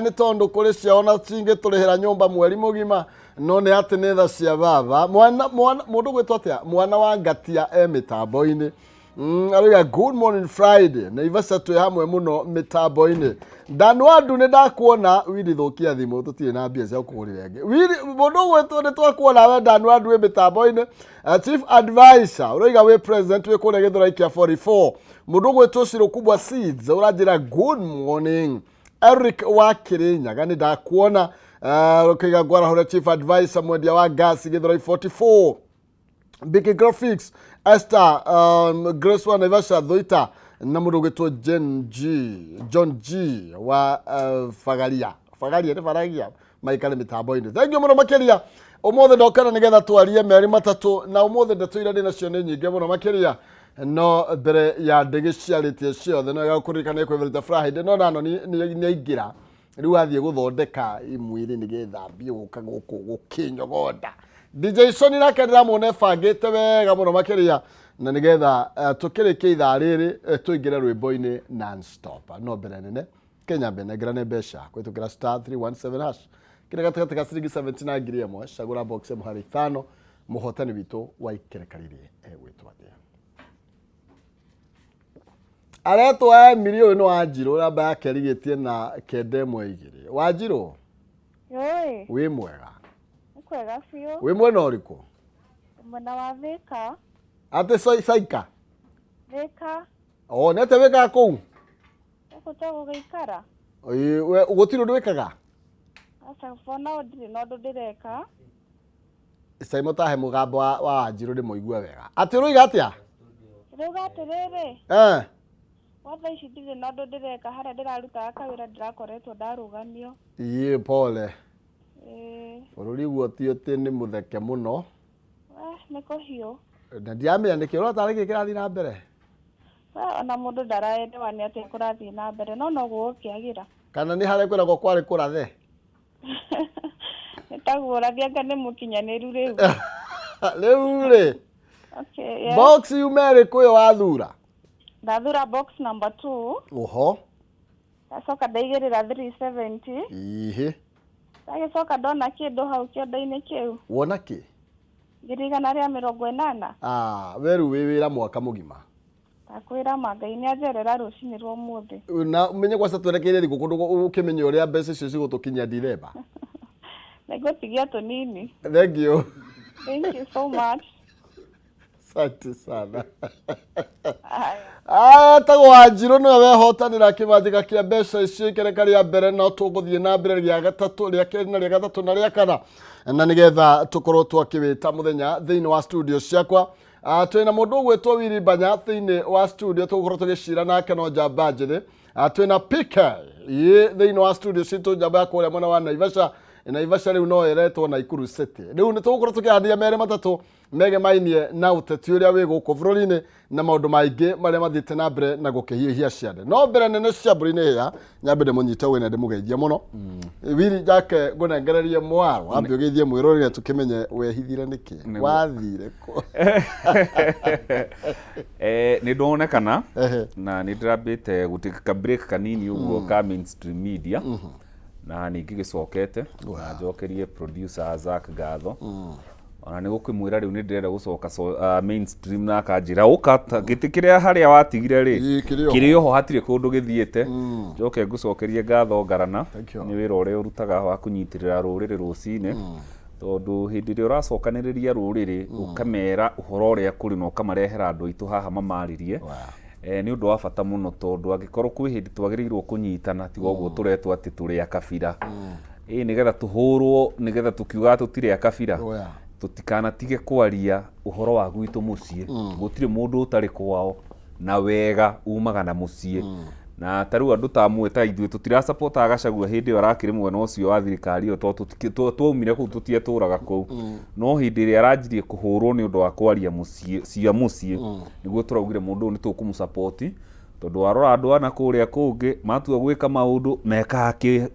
Nĩ tondũ kũrĩ ciao na cingĩtũrĩhĩra nyũmba mweri mũgima, no nĩ atĩ nĩ tha cia baba. Mwana mwana mũndũ gwĩtwo atĩa? Mwana wa ngatia e mĩtambo-inĩ. Arauga good morning Friday. Naivasha twĩ hamwe mũno mĩtambo-inĩ. Danwandu nĩ ndakuona. Wili thũkia thimũ, tũtirĩ na mbia cia gũkũgũrĩra ĩngĩ. Wili mũndũ gwĩtwo nĩ twakuona we Danwandu wĩ mĩtambo-inĩ. Chief advisor ũroiga wĩ president wĩ kũrĩa Gĩthũrai kĩa 44. Mũndũ gwĩtwo Shiro Kubwa Seeds ũranjĩra good morning. Eric wa Kĩrĩnyaga nĩ ndakuona. Ũkĩiga ngwarahũre chief advisor mwendia wa gas Gĩthũrai 44. Big Graphics Esther, Grace wa Naivasha Thuita na mũndũ ũgĩtwo Jen G John G wa Fagaria Fagaria nĩ Faragia maikare mĩtambo-inĩ. Thank you mũno makĩria. Ũmũthĩ ndokana nĩgetha twarie merĩ matatũ, na ũmũthĩ ndeto iria ndĩ nacio nĩ nyingĩ mũno makĩria, no mbere ya ndĩgĩciarĩtie ciothe no wega kũririkana kwĩverita Friday no nano nĩ aingĩra rĩu athiĩ gũthondeka mwĩrĩ nĩgetha ambie gũka gũkũ gũkĩnyogonda. DJ Sony nake ndĩramuona ebangĩte wega mũno makĩria na nĩgetha tũkĩrĩkie ithaa rĩrĩ, tũingĩre rwĩmbo-inĩ non-stop. No mbere nene Kenya mbe nengerane mbeca kũhĩtũkĩra star 317 hash kĩrĩa gatagatĩ ka ciringi 70 na 1000. Cagũra box ĩmwe harĩ ithano. Mũhotani witũ wa ikereka rĩrĩ egwĩtwo atĩa? Aretwo Emily. Ũyũ nĩ Wanjirũ, namba yake ĩrigĩtie na 912. Wanjirũ. Oi. Wĩ mwega? Nĩ kwega biũ. Wĩ mwena ũrĩkũ? Mwena wa Thika. Atĩ Saika? Thika. O nĩ atĩa wĩkaga kũu? Gũkũ to gũgĩikara. Ĩĩ, we gũtirĩ ũndũ wĩkaga? Aca, for now ndirĩ na ũndũ ndĩreka. Caimo tahe mũgambo wa Wanjirũ ndĩmũigue wega. Atĩ ũroiga atĩa? Ndĩrauga atĩrĩrĩ, gwa thaa ici ndirĩ na ũndũ ndĩreka, harĩa ndĩrarutaga kawĩra ndĩrakoretwo ndarũgamio. Ĩĩ, pole. Ĩĩ. Bũrũri guo ti atĩ nĩ mũtheke mũno. Eh, nĩ kũhiũ. Na ndiramenya nĩkĩ ũrona tarĩ kĩ kĩrathiĩ na mbere. We, ona mũndũ ndaraelewa nĩ atĩa kũrathiĩ na mbere, no no gũgũkĩagĩra. Kana nĩ harĩa kwĩragwo kwarĩ kũrathe. Nĩ taguo ũrathiĩ anga nĩ mũkinyanĩru rĩu. Rĩu rĩ, Okay, yes. Box yuma ĩrĩkũ ĩyo wathura? Ndathura box number 2. Oho. Ndacoka ndaigĩrĩra 370. Ihĩ. Ndagĩcoka ndona kĩndũ hau kĩondo-inĩ kĩu. Wona kĩ? 180,000. Ah, we rĩu wĩ wĩra mwaka mũgima. Ndakwĩra ma Ngai nĩ anjerera rũcinĩ rwa ũmũthĩ. Na ũmenye kwaca twerekeire thigũkũ ũkĩmenye ũrĩa mbeca icio cigũtũkinyia Dithemba. Nĩngũtigia tũnini. Thank you. Thank you so much. Asante sana. Aya. Etagwo Wanjirũ nĩwe wehotanĩra kĩmanjĩka kĩa mbeca icio ikereka rĩa mbere, no tũgũthiĩ na mbere rĩa gatatũ, rĩa kerĩ na rĩa gatatũ na rĩa kana, na nĩgetha tũkorwo twakĩwĩta mũthenya thĩinĩ wa studio ciakwa. Twĩna mũndũ ũgwĩtwo Willy Banya thĩinĩ wa studio, tũgũkorwo tũgĩcira nake no njamba njĩthĩ. Twĩna PK ĩ thĩinĩ wa studio citũ, njamba ya kũrĩa mwena wa Naivasha. Naivasha rĩu no ĩretwo Naikuru City. Rĩu nĩ tũgũkorwo tũkĩaranĩria merĩ matatũ megemainie na ũteti ũrĩa wĩ gũkũ bũrũri-inĩ na maũndũ maingĩ marĩa mathiĩte na mbere na gũkĩhiũhia ciande. No mbere nene cia mbũri nĩ hĩa, nyambe ndĩmũnyite ũgeni na ndĩmũgeithie mũno. Willy Jake, ngũnengererie mwaro wambe ũgeithie mwĩrorere tũkĩmenye wehithire nĩkĩ. Wathire kũ? Nĩ ndonekana na nĩ ndĩrambĩte gũtake ka break kanini ũguo ka mainstream media, na nĩ ngĩgĩcokete na njokerie producer Zack ngatho ona nĩ gũkĩmwĩra rĩu nĩ ndĩrenda gũcoka mainstream na akanjĩra ũka ta gĩtĩ kĩrĩa harĩa watigire rĩ. Ĩĩ, kĩrĩ oho. Kĩrĩ oho, hatirĩ kũndũ gĩthiĩte. Njoke ngũcokerie ngatho ngarana. Thank you. Nĩ wĩra ũrĩa ũrutaga wa kũnyitĩrĩra rũrĩrĩ rũcinĩ, tondũ hĩndĩ ĩrĩa ũracokanĩrĩria rũrĩrĩ ũkamera ũhoro ũrĩa kũrĩ na ũkamarehera andũ aitũ haha mamarĩrie, nĩ ũndũ wa bata mũno, tondũ angĩkorwo kwĩ hĩndĩ twagĩrĩirwo kũnyitana, tiga ũguo tũretwo atĩ tũrĩ a kabira ĩ nĩgetha tũhũrwo, nĩgetha tũkiugaga tũtirĩ a kabira. Tũtikanatige kwaria ũhoro wa gwitũ mũciĩ. Gũtirĩ mũndũ ũtarĩ kwao na wega umaga na mũciĩ, na ta rĩu andũ ta amwe ta ithuĩ tũtiracapotaga Gachagua hĩndĩ ĩyo arakĩrĩ mwena ũcio wa thirikari ĩyo, tondũ twaumire kũu, tũtietũraga kũu, no hĩndĩ ĩrĩa aranjirie kũhũrwo nĩ ũndũ wa kwaria mũciĩ cia mũciĩ, nĩguo tũraugire mũndũ ũyũ nĩ tũkũmũsapoti. Tondũ warora andũ ana kũrĩa kũngĩ matua gwĩka maũndũ mekaga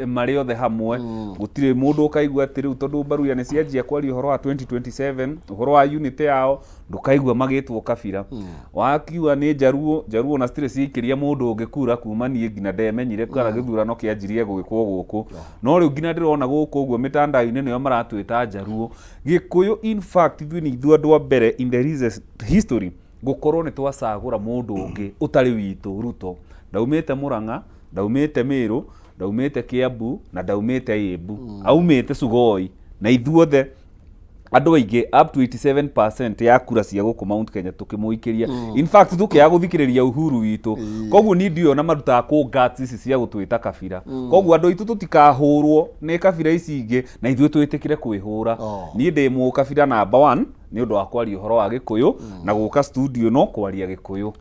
marĩ othe hamwe. Gũtirĩ mũndũ ũkaigua atĩ rĩu tondũ Mbaruya nĩ cianjia kwaria ũhoro wa 2027, ũhoro wa unity yao, ndũkaigua magĩtwo kabira. Wakiuga nĩ Njaruo, Njaruo ona citirĩ ciaikĩria mũndũ ũngĩ kura kuma niĩ nginya ndemenyire kana gĩthurano kĩanjirie gwĩkwo gũkũ. No rĩu nginya ndĩrona gũkũ ũguo mĩtandao-inĩ nĩo maratwĩta Njaruo. Gĩkũyũ in fact ithuĩ nĩ ithuĩ andũ a mbere in the recent history gũkorwo nĩ twacagũra mũndũ ũngĩ ũtarĩ witũ. Ruto ndaumĩte Mũrang'a, ndaumĩte Mĩrũ, ndaumĩte Kĩambu na ndaumĩte Ĩmbu, aumĩte Sugoi, na ithuothe andũ aingĩ up to 87% ya kura cia gũkũ Mount Kenya tũkĩmũikĩria. In fact tũkĩaga gũthikĩrĩria Uhuru witũ. Koguo niĩ ndiũĩ ona marutaga kũ guts ici cia gũtwĩta kabira. Koguo andũ aitũ tũtikahũrwo nĩ kabira ici ingĩ na ithuĩ twĩtĩkĩre kwĩhũra. Niĩ ndĩ mũkabira number one nĩ ũndũ wa kwaria ũhoro wa Gĩkũyũ na gũka studio no kwaria Gĩkũyũ.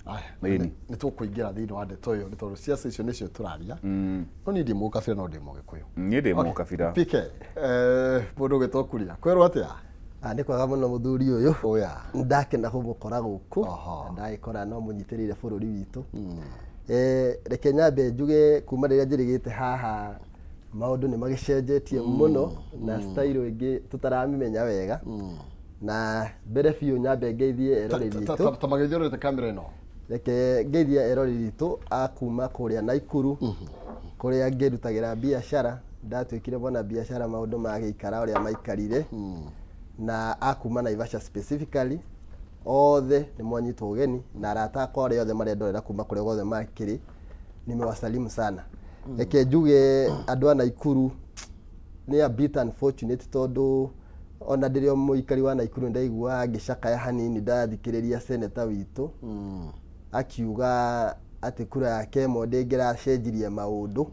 Ĩni. Nĩ tũkũingĩra thĩinĩ wa ndeto ĩyo nĩ tondũ ciaca icio nĩcio tũraria, no niĩ ndĩ mũkabira no ndĩ mũgĩkũyũ. Niĩ ndĩ mũkabira. PK, mũndũ ũgĩtwo Kuria, kwĩrwo atĩa? Ah, nĩ kwega mũno mũthuri ũyũ. Oya. Ndakena kũmũkora gũkũ. Na ndagĩkora no mũnyitĩrĩire bũrũri witũ. Reke nyambe njuge kuma rĩrĩa njĩrĩgĩte haha maũndũ nĩ magĩcenjetie mũno na style ĩngĩ tũtaramĩmenya wega. Na mbere biũ nyambe ngeithie eroreri aitũ. Ta magĩthiũrũrĩte kamera ĩno. Reke ngeithie eroreri aitũ a kuma kũrĩa Naikuru, kũrĩa ngĩrutagĩra biacara. Ndatuĩkire mwana biacara maũndũ magĩikara ũrĩa maikarire. Na a kuma Naivasha specifically, othe nĩ mwanyitwo ũgeni na arata akwa arĩa othe marendorera kuma kũrĩa guothe makĩrĩ, nimewasalimu sana. Reke njuge andũ a Naikuru nĩ a bit unfortunate tondũ ona ndĩrĩ o mũikari wa Naikuru ndaiguaga ngĩcakaya hanini ndathikĩrĩria seneta witũ akiuga atĩ kura yake ĩmwe ndĩngĩracenjirie maũndũ,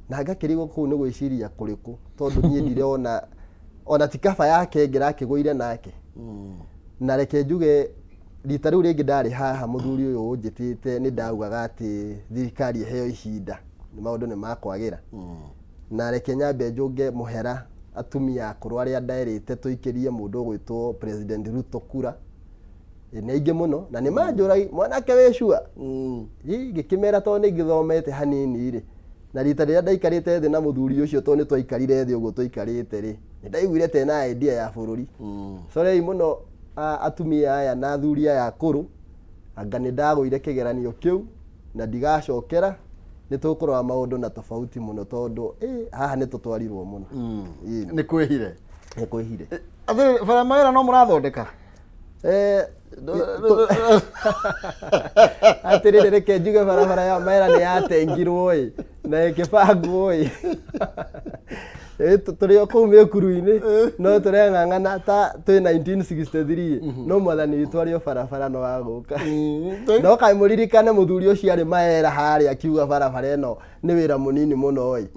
na ngakĩrigwo kũu nĩ gwĩciria kũrĩkũ tondũ niĩ ndirona ona ti kaba yake ĩngĩrakĩgũire nake. Na reke njuge rita rĩu rĩngĩ ndarĩ haha mũthuri ũyũ ũnjĩtĩte nĩ ndaugaga atĩ thirikari ĩheo ihinda maũndũ nĩ makwagĩra. Na reke nyambe njũnge mũhera atumia akũrũ arĩa nderĩte tũikĩrie mũndũ ũgwĩtwo President Ruto kura. Nĩ aingĩ mũno na nĩ manjũragi mwanake wĩ sure. Ngĩkĩmera tondũ nĩ ngĩthomete hanini rĩ, na rita rĩrĩa ndaikarĩte thĩ na mũthuri ũcio tondũ nĩ twaikarire thĩ ũguo twaikarĩte rĩ, nĩ ndaiguire tena idea ya bũrũri. Sorry mũno atumia aya na athuri aya akũrũ, anga nĩ ndagũire kĩgeranio kĩu na ndigacokera. Nĩ tũkũrora maũndũ na tofauti mũno tondũ haha nĩ tũtwarirwo mũno. Nĩ kwĩhire. Nĩ kwĩhire. Atĩrĩrĩ, bara mawĩra no mũrathondeka? Atĩrĩrĩ, reke njuge barabara ya Maera nĩ yatengirwo ĩ na ĩkĩbangwo ĩ. Tũrĩ o kũu mĩkuru-inĩ no tũreng'ang'ana ta twĩ 1963, no mwathani witũ arĩ o barabara no agũka. No kaĩ mũririkane mũthuri ũcio arĩ Maera harĩa akiuga barabara ĩno nĩ wĩra mũnini mũno ĩ.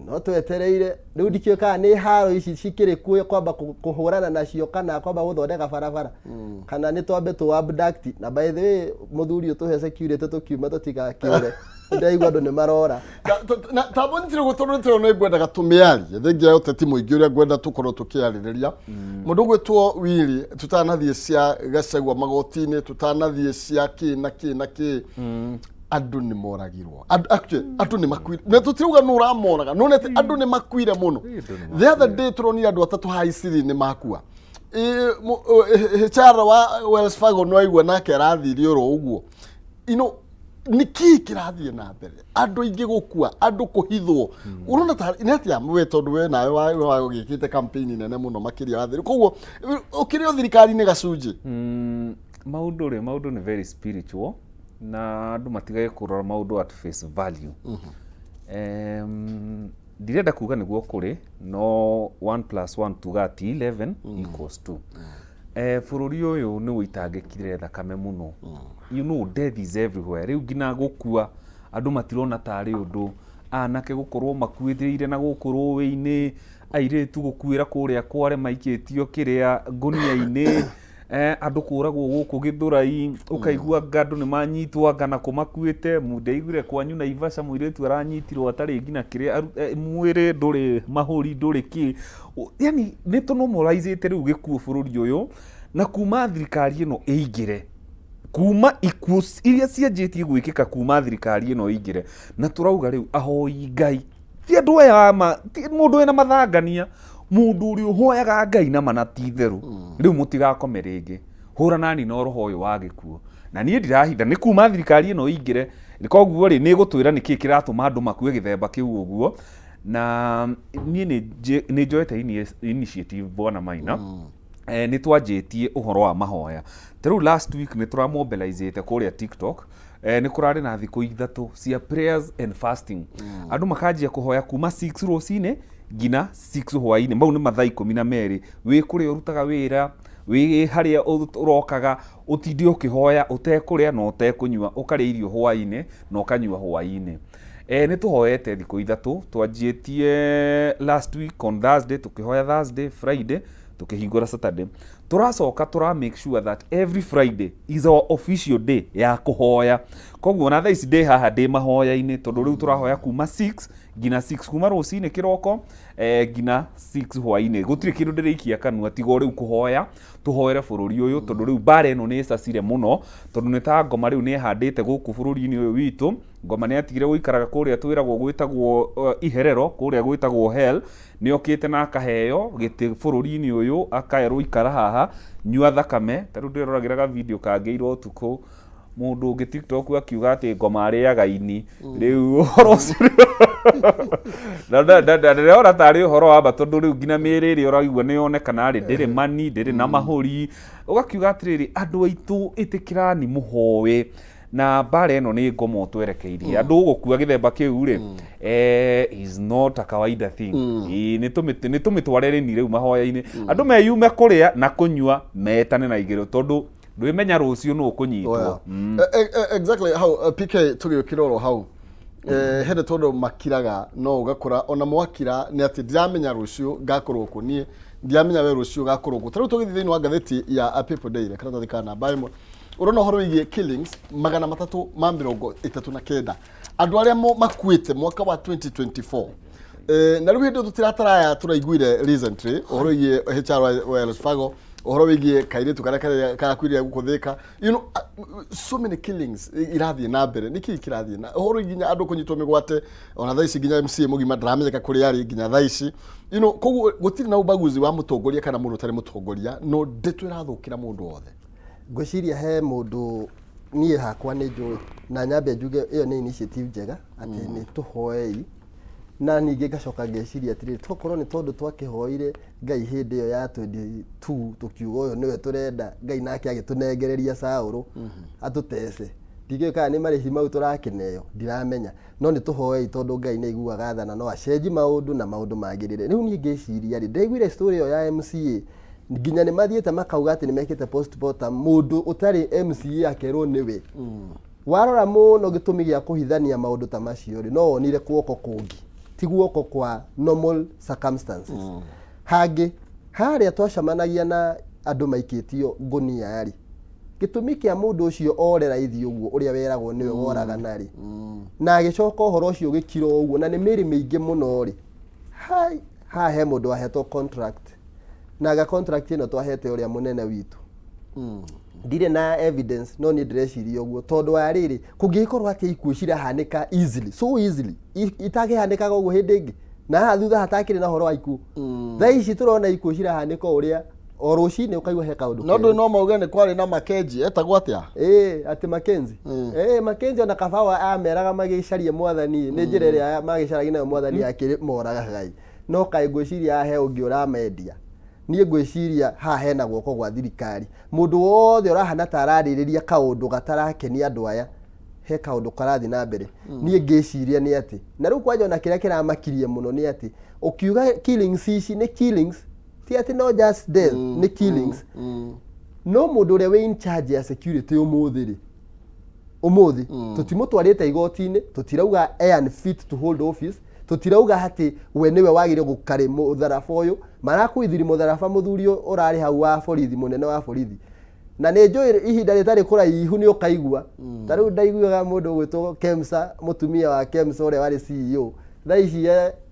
No twetereire rĩu ndikĩũĩ kana nĩ haro ici cikĩrĩ kuo kwamba kũhũrana nacio kana kwamba gũthondeka barabara kana nĩ twambe tũ abduct. Na by the way mũthuri ũtũhe security tũkiuma tũtigakĩũre, ndaigua andũ nĩ marora. Tambo nyitire guo tondũ nĩ nĩ ngwendaga tũmĩarie thengia ya ũteti mũingĩ ũrĩa ngwenda tũkorwo tũkĩarĩrĩria. Mũndũ ũgwĩtwo Willy, tũtanathiĩ cia Gachagua magoti-inĩ, tũtanathiĩ cia kĩ na kĩ na kĩ, andũ nĩ moragirwo. Actually, andũ nĩ makuire na tũtirauga nũ ũramoraga, no nĩ atĩ andũ nĩ makuire mũno. The other day tũronire andũ atatũ haha Isili nĩ makua. HR wa Wells Fargo no aigua nake arathire oro ũguo. Nĩ kĩĩ kĩrathiĩ na mbere? Andũ aingĩ gũkua, andũ kũhithwo. Ũrona ta nĩ atĩa we, tondũ we nawe wagĩkĩte campaign nene mũno makĩria wa thiri. Koguo ũkĩrĩ o thirikari-inĩ gacunjĩ. Maũndũ rĩ, maũndũ nĩ very spiritual na andũ matigage kũrora maũndũ at face value. Ndirenda kuga nĩguo kũrĩ, no 1 plus 1 tuga ti 11 equals 2. Bũrũri ũyũ nĩ ũitangĩkire thakame mũno. Death is everywhere. Rĩu nginya gũkua andũ matirona tarĩ ũndũ. Anake gũkorwo makuĩrĩire na gũkũ rũĩ-inĩ, airĩtu gũkuĩra kũrĩa kware maikĩtio kĩrĩa ngũnia-inĩ, andũ kũragwo gũkũ Gĩthũrai, ũkaigua anga andũ nĩ manyitwo anga na kũmakuĩte. Ndaiguire kwanyu Naivasha mũirĩtu aranyitirwo atarĩ nginya kĩrĩa, mwĩrĩ ndũrĩ mahũri ndũrĩ kĩ. Yani nĩ tũ normalize rĩu gĩkuũ bũrũri ũyũ, na kuma thirikari ĩno ĩingĩre Kuma ikuũ iria cianjĩtie gwĩkĩka kuma thirikari ĩno ĩingĩre, na tũrauga rĩu ahoi Ngai ti andũ aya ama ti mũndũ wĩna mathangania, mũndũ ũrĩa ũhoyaga Ngai na mana ti itherũ. Rĩu mũtigakome rĩngĩ, hũranani na ũroho ũyũ wa gĩkuũ. Na niĩ ndirahitha nĩ kuma thirikari ĩno ĩingĩre, koguo rĩ, nĩ ĩgũtwĩra nĩkĩ kĩratũma andũ makue gĩthemba kĩu ũguo. Na niĩ nĩ njoete initiative, Bwana Maina. Nĩ twanjĩtie ũhoro wa mahoya. Ta rĩu last week nĩ tũramobilizĩte kũrĩa TikTok. Nĩ kũrarĩ na thikũ 3 cia prayers and fasting. Andũ makanjia kũhoya kuma 6 rũcinĩ nginya 6 hwaĩ-inĩ. Mau nĩ mathaa 12. Wĩ kũrĩa ũrutaga wĩra, wĩ harĩa ũrokaga, ũtinde ũkĩhoya ũtekũrĩa na ũtekũnyua, ũkarĩa irio hwaĩ-inĩ na ũkanyua hwaĩ-inĩ. Nĩ tũhoete thikũ 3, twanjĩtie last week on Thursday, tũkĩhoya Thursday, Friday, tũkĩhingũra Saturday. Tũracoka tũra make sure that every Friday is our official day ya kũhoya. Koguo na thaa ici ndĩ haha ndĩ mahoya-inĩ, tondũ rĩu tũrahoya kuma 6 nginya 6, kuma rũcinĩ kĩroko nginya 6 hwaĩ-inĩ. Gũtirĩ kĩndũ ndĩrĩikia kanua tiga o rĩu kũhoya, tũhoere bũrũri ũyũ, tondũ rĩu mbara ĩno nĩ ĩcacire mũno, tondũ nĩ ta ngoma rĩu nĩ ĩhandĩte gũkũ bũrũri-inĩ ũyũ witũ. Ngoma nĩ atigire gũikaraga kũrĩa twĩragwo gwĩtagwo iherero, kũrĩa gwĩtagwo hell. Nĩ okĩte na akaheo gĩtĩ bũrũri-inĩ ũyũ, akaerwo ikara haha, nyua thakame. Ta rĩu ndĩroragĩra ga video kangĩ ira ũtukũ, mũndũ ũngĩ TikTok akiuga atĩ ngoma arĩaga ini. Rĩu ũhoro ũcio ndĩrona tarĩ ũhoro wa ma, tondũ rĩu nginya mĩĩrĩ ĩrĩa ũraigua nĩ yonekana rĩ, ndĩrĩ mani, ndĩrĩ na mahũri. Ũgakiuga atĩrĩrĩ, andũ aitũ ĩtĩkĩrani mũhoe, na mbara ĩno nĩ ngoma ũtwerekeirie. Andũ gũkua gĩthemba kĩu rĩ, is not a kawaida thing. Ĩĩ, nĩ tũmĩtware rĩni rĩu mahoya-inĩ, andũ meyume kũrĩa na kũnyua, metane na igĩrĩ, tondũ ndwĩmenya rũciũ nũ ũkũnyitwo. Exactly hau, PK, tũgĩũkĩra oro hau, hene tondũ makiraga no ũgakora ona mwakira nĩ atĩ ndiramenya rũciũ ngakorwo kũ, niĩ ndiramenya we rũciũ gakorwo kũ. Ta rĩu tũgĩthiĩ thĩinĩ wa ngathĩti ya a People Daily, karatathi ka namba 1, ũrona ũhoro wĩgiĩ killings 339, andũ arĩa makuĩte mwaka wa 2024. Na rĩu hĩndĩ ĩyo tũtirataraya tũraiguire recently ũhoro wĩgiĩ HR wa Wells Fargo, ũhoro wĩgiĩ kairĩtu karĩa karakuire gũkũ Thĩka. So many killings irathiĩ na mbere. Nĩkĩ kĩrathiĩ na ũhoro nginya andũ kũnyitwo mĩgwate? Ona thaa ici nginya MCA mũgima ndaramenyeka kũrĩa arĩ nginya thaa ici. Koguo gũtirĩ na ubaguzi wa mũtongoria kana mũndũ ũtarĩ mũtongoria, no ndeto ĩrathũkĩra mũndũ wothe. Ngwĩciria he mũndũ, niĩ hakwa nĩ njũĩ, na nyambe njuge ĩyo nĩ initiative njega atĩ nĩ tũhoei. Na ningĩ ngacoka ngeciria atĩrĩrĩ, tokorwo nĩ tondũ twakĩhoire Ngai hĩndĩ ĩyo ya 22, tũkiuga ũyũ nĩwe tũrenda, Ngai nake agĩtũnengereria Saũlũ atũtece. Ndingĩũĩ kana nĩ marĩhi mau tũrakĩneo, ndiramenya, no nĩ tũhoei, tondũ Ngai nĩ aiguaga tha na no acenji maũndũ na maũndũ magĩrĩre. Rĩu niĩ ngĩciria rĩ, ndaiguire story ĩyo ya MCA, nginya nĩ mathiĩte makauga atĩ nĩ mekĩte postmortem, mũndũ ũtarĩ MCA akerwo nĩwe. Warora mũno gĩtũmi gĩa kũhithania maũndũ ta macio rĩ, no wonire guoko kũngĩ, ti guoko kwa normal circumstances. Hangĩ harĩa twacemanagia na andũ maikĩtio ngũnia rĩ, gĩtũmi kĩa mũndũ ũcio ore raithi ũguo, ũrĩa weragwo nĩwe woragana rĩ, na agĩcoka ũhoro ũcio ũgĩkira ũguo, na nĩ mĩrĩ mĩingĩ mũno rĩ, hai haha he mũndũ wahetwo contract, na aga contract ĩno twahete ũrĩa mũnene witũ. Ndirĩ na evidence, no niĩ ndĩreciria ũguo, tondũ wa rĩrĩ, kũngĩgĩkorwo atĩ ikuũ cirahanĩka easily, so easily, itangĩhanĩkaga ũguo hĩndĩ ĩngĩ, na haha thutha hatakĩrĩ na ũhoro wa ikuũ. Thaa ici tũrona ikuũ cirahanĩka o ũrĩa o rũcinĩ ũkaigua he kaũndũ No ndũ kerũ. No mauge nĩ kwarĩ na Makenji, etagwo atĩa? Ĩĩ, atĩ Makenzi. Ĩĩ, Makenzi ona kaba ameraga magĩcarie mwathani, nĩ njĩra ĩrĩa magĩcaragia nayo mwathani akĩrĩ moragaga. No kaĩ ngwĩciria haha he ũngĩ ũramendia. Niĩ ngwĩciria haha hena guoko gwa thirikari. Mũndũ wothe ũrahana ta ararĩrĩria kaũndũ gatarakenia andũ aya, he kaũndũ karathiĩ na mbere. Niĩ ngĩciria nĩ atĩ, na rĩu kwanja ona kĩrĩa kĩramakirie mũno nĩ atĩ ũkiuga killings ici nĩ killings, ti atĩ no just death, nĩ killings. No mũndũ ũrĩa wĩ in charge ya security ũmũthĩ rĩ, ũmũthĩ tũtimũtwarĩte igoti-inĩ, tũtirauga e unfit to hold office, tũtirauga atĩ we nĩwe wagĩrĩire gũkarĩ mũtharaba ũyũ marakuithiri mũtharaba, mũthuri ũrarĩ hau wa borithi, mũnene wa borithi. Na nĩ njũĩ ihinda rĩtarĩ kũraihu nĩ ũkaigua ta rĩu ndaiguaga mũndũ ũgwĩtwo Kemsa, mũtumia wa Kemsa ũrĩa warĩ CEO, thaa ici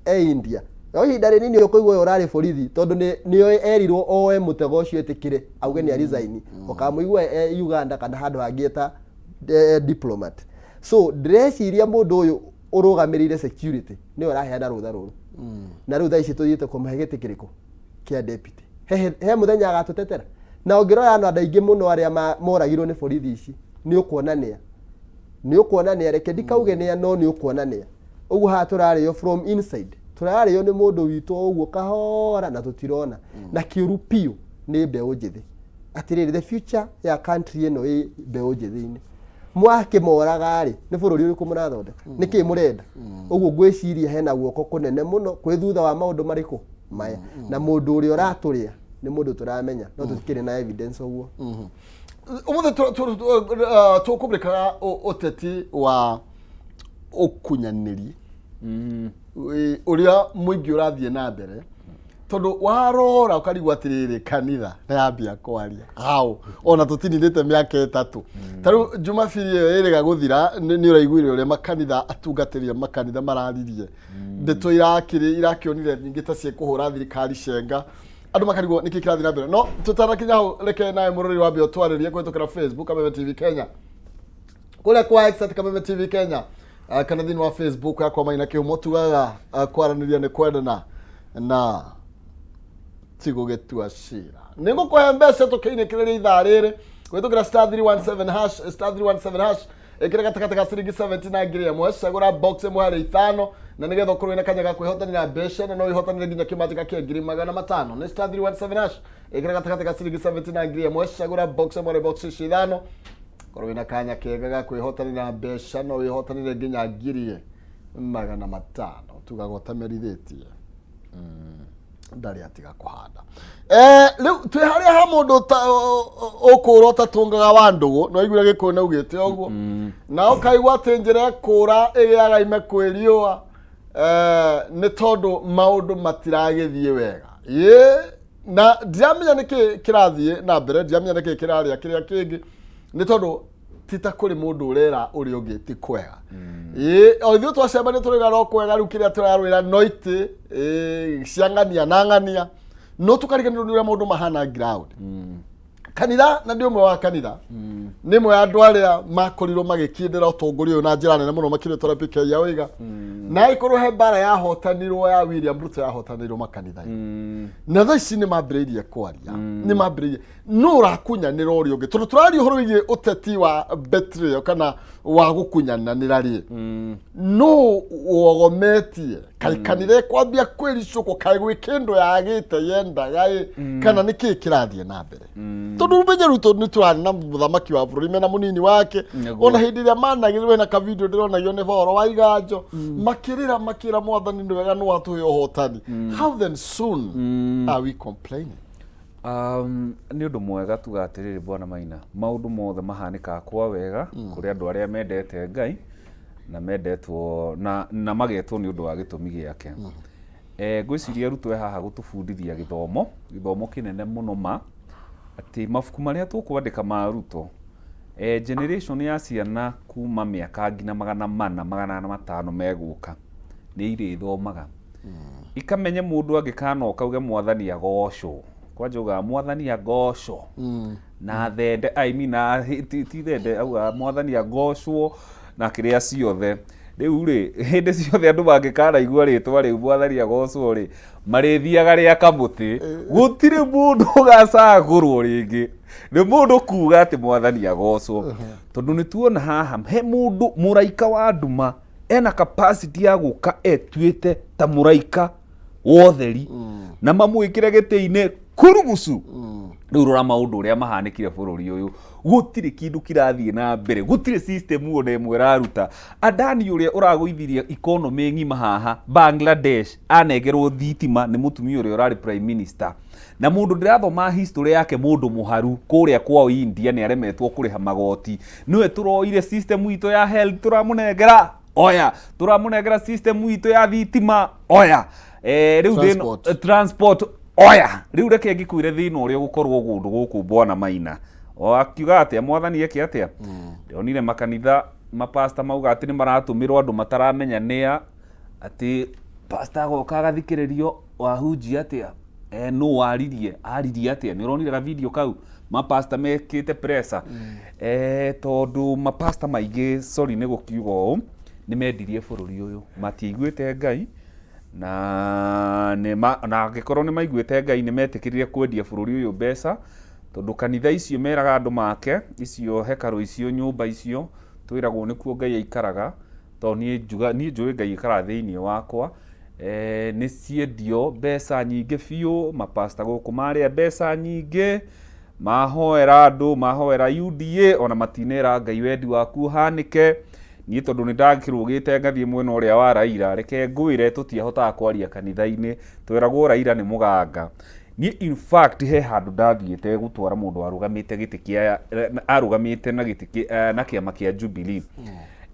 e India. No ihinda rĩnini ũkũigua ũyũ ũrarĩ borithi tondũ nĩoĩ erirwo oe mũtego ũcio etĩkĩre auge nĩ resign, ũkamũigua e Uganda kana handũ hangĩ eta diplomat. So ndĩreciria mũndũ ũyũ ũrũgamĩrĩire security nĩwe ũraheana rũtha rũrũ, na rĩu thaa ici tũthiĩte kũmũhe gĩtĩ kĩrĩkũ kĩa deputy. He mũthenya agatũtetera. Na ũngĩrora andũ andũ aingĩ mũno arĩa moragirwo nĩ borithi ici, nĩ ũkuona nĩa, nĩ ũkuona nĩa, reke ndikauge nĩa, no nĩ ũkuona nĩa. Ũguo haha tũrarĩo from inside, tũrarĩo nĩ mũndũ witũ o ũguo kahora na tũtirona. Na kĩũru piũ nĩ mbeũ njĩthĩ. Atĩrĩrĩ, the future ya country ĩno ĩ mbeũ njĩthĩ-inĩ. Mwakĩmoraga rĩ, nĩ bũrũri ũrĩkũ mũrathondeka? Nĩ kĩĩ mũrenda? Ũguo ngwĩciria hena guoko kũnene mũno kwĩ thutha wa maũndũ marĩkũ maya, na mũndũ ũrĩa ũratũrĩa nĩ mũndũ tũramenya, no tũtikĩrĩ na evidence ũguo. Ũmũthĩ tũkũmũrĩkaga ũteti wa ũkunyanĩri ũrĩa mũingĩ ũrathiĩ na mbere, tondũ warora ũkarigwo atĩrĩrĩ, kanitha nĩyambia kwaria hau ona tũtininĩte mĩaka 3. Ta rĩu Jumabiri ĩyo ĩrĩga gũthira, nĩ ũraiguire ũrĩa makanitha, atungatĩri a makanitha mararirie ndeto irakĩrĩ irakĩonire nyingĩ ta ciĩkũhũra thirikari cenga, andũ makarigwo nĩkĩ kĩrathiĩ na mbere. No tũtanakinya hau, reke nawe mũrori wambe ũtwarĩrie kũhĩtũkĩra Facebook Kameme TV Kenya, kũrĩa kwa X at Kameme TV Kenya, kana thĩinĩ wa Facebook yakwa Maina Kĩhumo. Tugaga kwaranĩria nĩ kwendana na ti gũgĩtua cira. Nĩ ngũkũhe mbeca tũkĩinĩkĩrĩria ithaa rĩrĩ kũhĩtũkĩra *317 hash, *317 hash. Ĩkĩra gatagatĩ ga ciringi 70 na 1000, cagũra box ĩmwe harĩ ithano, na nĩgetha ũkorwo wĩna kanya ga kwĩhotanĩra mbeca, na no wĩhotanĩre nginya kĩmanjĩka kĩa 500,000. Nĩ *317 hash, ĩkĩra gatagatĩ ga ciringi 70 na 1000, cagũra box ĩmwe harĩ box ici ithano, korwo wĩna kanya kega ga kwĩhotanĩra mbeca, no wĩhotanĩre nginya 500,000. Tugaga ũtamerithĩtie ndarĩ atiga kũhanda. Rĩu twĩ harĩa ha mũndũ ũkũra ũtatungaga wa ndũgũ, no aiguire Gĩkũyũ nĩ augĩte ũguo, na ũkaigua atĩ njĩra ĩkũra ĩgĩaga ime kwĩ riũa, nĩ tondũ maũndũ matiragĩthiĩ wega. Ĩ na ndiramenya nĩkĩ kĩrathiĩ na mbere, ndiramenya nĩkĩ kĩrarĩa kĩrĩa kĩngĩ, nĩ tondũ ti ta kũrĩ mũndũ ũrera ũrĩa ũngĩ ti kwega. Ĩ o ithuĩ twacemania tũrauga no kwega, rĩu kĩrĩa tũrarwĩra no itĩ cia ng'ania na ng'ania, no tũkariganĩrwo nĩ ũrĩa maũndũ mahana ground. Kanitha, na ndĩ ũmwe wa kanitha, nĩ ĩmwe ya andũ arĩa makorirwo magĩkindĩra ũtongoria ũyũ na njĩra nene mũno makĩria tũrĩa PK ya Waiga, na ĩkorwo he mbara yahotanirwo ya William Ruto, yahotanĩirwo makanitha-inĩ. Na thaa ici nĩ mambĩrĩirie kwaria, nĩ mambĩrĩirie no ũrakunyanĩra ũrĩa ũngĩ, tondũ tũraria ũhoro wĩgiĩ ũteti wa betrayal kana wa gũkunyananĩra rĩ, no wogometie kaĩ kanitha ĩkwambia kwĩricũkwo, kaĩ gwĩ kĩndũ yagĩte yendaga ĩ, kana nĩ kĩĩ kĩrathiĩ na mbere? Tondũ ũmenye rĩu tondũ nĩ tũrarĩ na mũthamaki wa bũrũri mena mũnini wake. Ona hĩndĩ ĩrĩa managĩrĩrwo hena kavideo ndĩronagio nĩ Bahoro wa Iganjo makĩrĩra makĩra mwathani nĩ wega nĩ watũhe ũhotani. How then soon are we complaining? Nĩ ũndũ mwega tuga atĩrĩrĩ, bwana Maina, maũndũ mothe mahanĩkaga kwa wega kũrĩ andũ arĩa mendete Ngai na mendetwo na magetwo nĩ ũndũ wa gĩtũmi gĩake. Ngwĩciria Ruto e haha gũtũbundithia gĩthomo kĩnene mũno, ma atĩ mabuku marĩa tũkwandĩka ma Ruto, generation ya ciana kuma mĩaka nginya 400, 500 megũka nĩ irĩthomaga ikamenye mũndũ angĩkanoka uge mwathani agocwo, kwanja ugaga mwathani agocwo na thende, I mean, na ti thende, augaga mwathani agocwo na kĩrĩa ciothe. Rĩu rĩ, hĩndĩ ciothe andũ mangĩkanaigua rĩtwa rĩu mwathani agocwo rĩ, marĩthiaga rĩa kamũtĩ. Gũtirĩ mũndũ ũgacagũrwo rĩngĩ nĩ mũndũ kuga atĩ mwathani agocwo, tondũ nĩ tuona haha he mũndũ mũraika wa nduma ena capacity ya gũka etuĩte ta mũraika wotheri na mamwĩkĩre gĩtĩ-inĩ kurugucu. Rĩu rora maũndũ ũrĩa mahanĩkire bũrũri ũyũ, gũtirĩ kĩndũ kĩrathiĩ na mbere, gũtirĩ system ona ĩmwe ĩraruta. Adani ũrĩa ũragũithirie economy ng'ima haha Bangladesh anengerwo thitima nĩ mũtumia ũrĩa ũrarĩ prime minister, na mũndũ ndĩrathoma history yake, mũndũ mũharu kũrĩa kwao India nĩ aremetwo kũrĩha magoti, nĩwe tũroire system itũ ya health tũramũnengera, oya tũramũnengera system itũ ya thitima, oya rĩu Transport. Transport oya. Rĩu reke ngĩkwĩre thĩna ũrĩa ũgũkorwo kũndũ gũkũ, bwana Maina, o akiuga atĩa mwathani eke atĩa. Ndĩronire makanitha mapasta mauga atĩ nĩ maratũmĩrwo andũ mataramenya nĩa atĩ Pastor agoka agathikĩrĩrio wahunjia atĩa, nũ waririe, aririe atĩa, nĩ ũronire ga video kau mapasta mekĩte pressure. Tondũ mapasta maingĩ, sorry nĩ gũkiuga ũũ, nĩ mendirie bũrũri ũyũ, matiaiguĩte Ngai na na angĩkorwo nĩ maiguĩte Ngai nĩ metĩkĩrire kwendia bũrũri ũyũ mbeca, tondũ kanitha icio meraga andũ make, icio hekarũ icio, nyũmba icio twĩragwo nĩkuo Ngai aikaraga, tondũ niĩ njuga niĩ njũĩ Ngai aikaraga thĩinĩ wakwa, nĩ ciendio mbeca nyingĩ biũ, mapasta gũkũ marĩa mbeca nyingĩ, mahoera andũ, mahoera UDA, ona matinera Ngai wendi waku ũhanĩke. Niĩ tondũ nĩ ndakĩrũgĩte ngathiĩ mwena ũrĩa wa Raila, reke ngwĩre tũtiahotaga kwaria kanitha-inĩ, tweragwo Raila nĩ mũganga. Niĩ in fact he handũ ndathiĩte gũtwara mũndũ warũgamĩte gĩtĩ kĩa, arũgamĩte na gĩtĩ na kĩama kĩa Jubilee.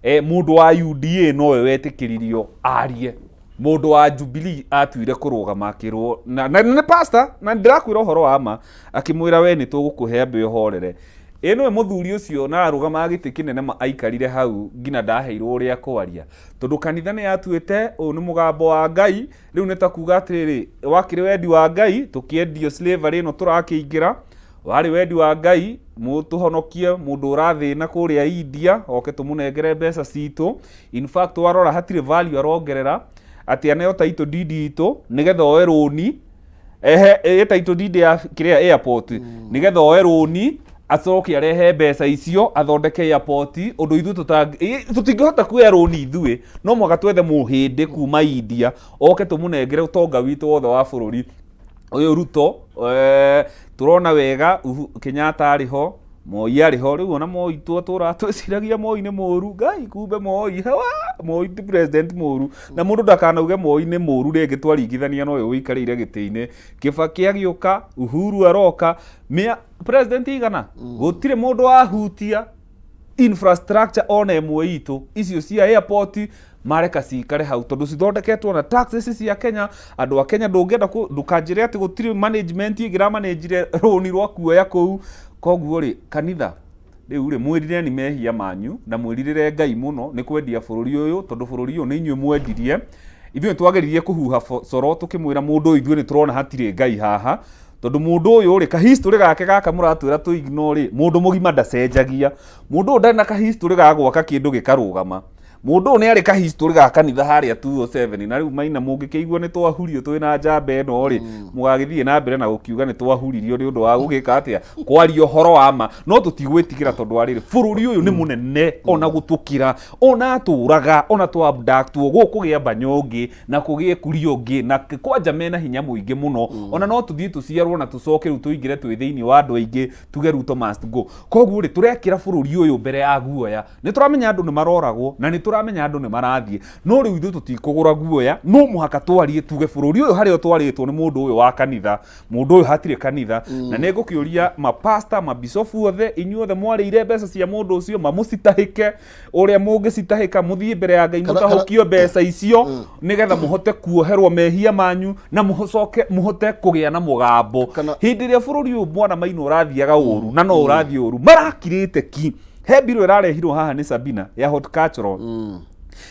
Mũndũ wa UDA nowe wetĩkĩririo arie, mũndũ wa Jubilee atuire kũrũgama akĩrwo na nĩ pastor, na ndĩrakwĩra ũhoro wa ma, akĩmwĩra we nĩ tũgũkũhe ambe ũhorere. Ĩ nĩwe mũthuri ũcio na arũgamaga gĩtĩ kĩnene ma aikarire hau nginya ndaheirwo ũrĩa kwaria, tondũ kanitha nĩ yatuĩte ũyũ nĩ mũgambo wa Ngai, rĩu nĩ ta kuga atĩrĩrĩ, wakĩrĩ wendi wa Ngai tũkĩendio slavery ĩno tũrakĩingĩra, warĩ wendi wa Ngai mũtũhonokie mũndũ ũrathĩna kũrĩa India oke tũmũnengere mbeca citũ. In fact warora hatirĩ value arongerera, atĩ aneo title deed itũ nĩgetha oe rũni, ehe ĩ title deed ya kĩrĩa airport, nĩgetha oe rũni acoke arehe mbeca icio athondeke airport, ũndũ ithuĩ tũtingĩhota kuoya rũni ithuĩ, no mũhaka twethe mũhĩndĩ kuma India oke tũmũnengere ũtonga witũ wothe wa bũrũri ũyũ. Ruto, tũrona wega Kenyatta arĩ ho, Moi arĩ ho. Rĩu ona Moi twatũraga twĩciragia Moi nĩ mũru, Ngai, kumbe Moi hawa, Moi ti president mũru, na mũndũ ndakanauge Moi nĩ mũru rĩngĩ twaringithania na ũyũ ũikarĩire gĩtĩ-inĩ. Kibaki agĩũka, Uhuru aroka, mĩa president igana, gũtirĩ mũndũ wahutia infrastructure ona ĩmwe itũ. Icio cia airport mareka cikare hau tondũ cithondeketwo na taxes cia Kenya, andũ a Kenya. Ndũngĩenda ndũkanjĩre atĩ gũtirĩ management ĩngĩ managire rũni rwa kuoya kũu. Koguo rĩ, kanitha rĩu rĩ, mwĩrireni mehia manyu na mwĩrirĩre Ngai mũno nĩ kwendia bũrũri ũyũ, tondũ bũrũri ũyũ nĩ inyuĩ mwendirie. Ithuĩ nĩ twageririe kũhuha coro tũkĩmwĩra mũndũ ũyũ, ithuĩ nĩ tũrona hatirĩ Ngai haha, tondũ mũndũ ũyũ rĩ, kahistory gake gaka mũratwĩra tũ ignore rĩ, mũndũ mũgima ndacenjagia. Mũndũ ũyũ ndarĩ na kahistory ga gwaka kĩndũ gĩkarũgama. Mũndũ ũyũ nĩ arĩ kahistory ga kanitha harĩa 207. Na rĩu maina mũngĩkĩigua nĩ twahurio twĩna njamba ĩno rĩ, mũgagĩthiĩ na mbere na gũkiuga nĩ twahuririo nĩ ũndũ wa gũgĩka atĩa, kwaria ũhoro wa ma. No tũtigwĩtigĩra, tondũ wa rĩrĩ, bũrũri ũyũ nĩ mũnene ona gũtũkĩra, ona atũraga ona twa abductwo gũkũgĩa banya ũngĩ na kũgĩe kuria ũngĩ na kwanja mena hinya mũingĩ mũno. Ona no tũthiĩ tũciarwo na tũcoke rĩu tũingĩre twĩ thĩinĩ wa andũ aingĩ tuge Ruto must go. Koguo rĩ, tũrekĩra bũrũri ũyũ mbere ya guoya. Nĩ tũramenya andũ nĩ maroragwo na nĩ tũramenya andũ nĩ marathiĩ, no rĩu ithuĩ tũtikũgũra guoya. No mũhaka twarie tuge bũrũri ũyũ harĩa ũtwarĩtwo nĩ mũndũ ũyũ wa kanitha, mũndũ ũyũ hatirĩ kanitha. Na nĩ ngũkĩũria mapasta, mabicobu othe, inyuothe mwarĩire mbeca cia mũndũ ũcio, mamũcitahĩke ũrĩa mũngĩcitahĩka, mũthiĩ mbere ya Ngai mũtahũkio mbeca icio, nĩgetha mũhote kuoherwo mehia manyu na mũcoke mũhote kũgĩa na mũgambo hĩndĩ ĩrĩa bũrũri ũyũ, mwana maina, ũrathiaga ũru na no ũrathiĩ ũru. Marakirĩte ki he mbirũ ĩrarehirwo haha nĩ Sabina ya horticultural,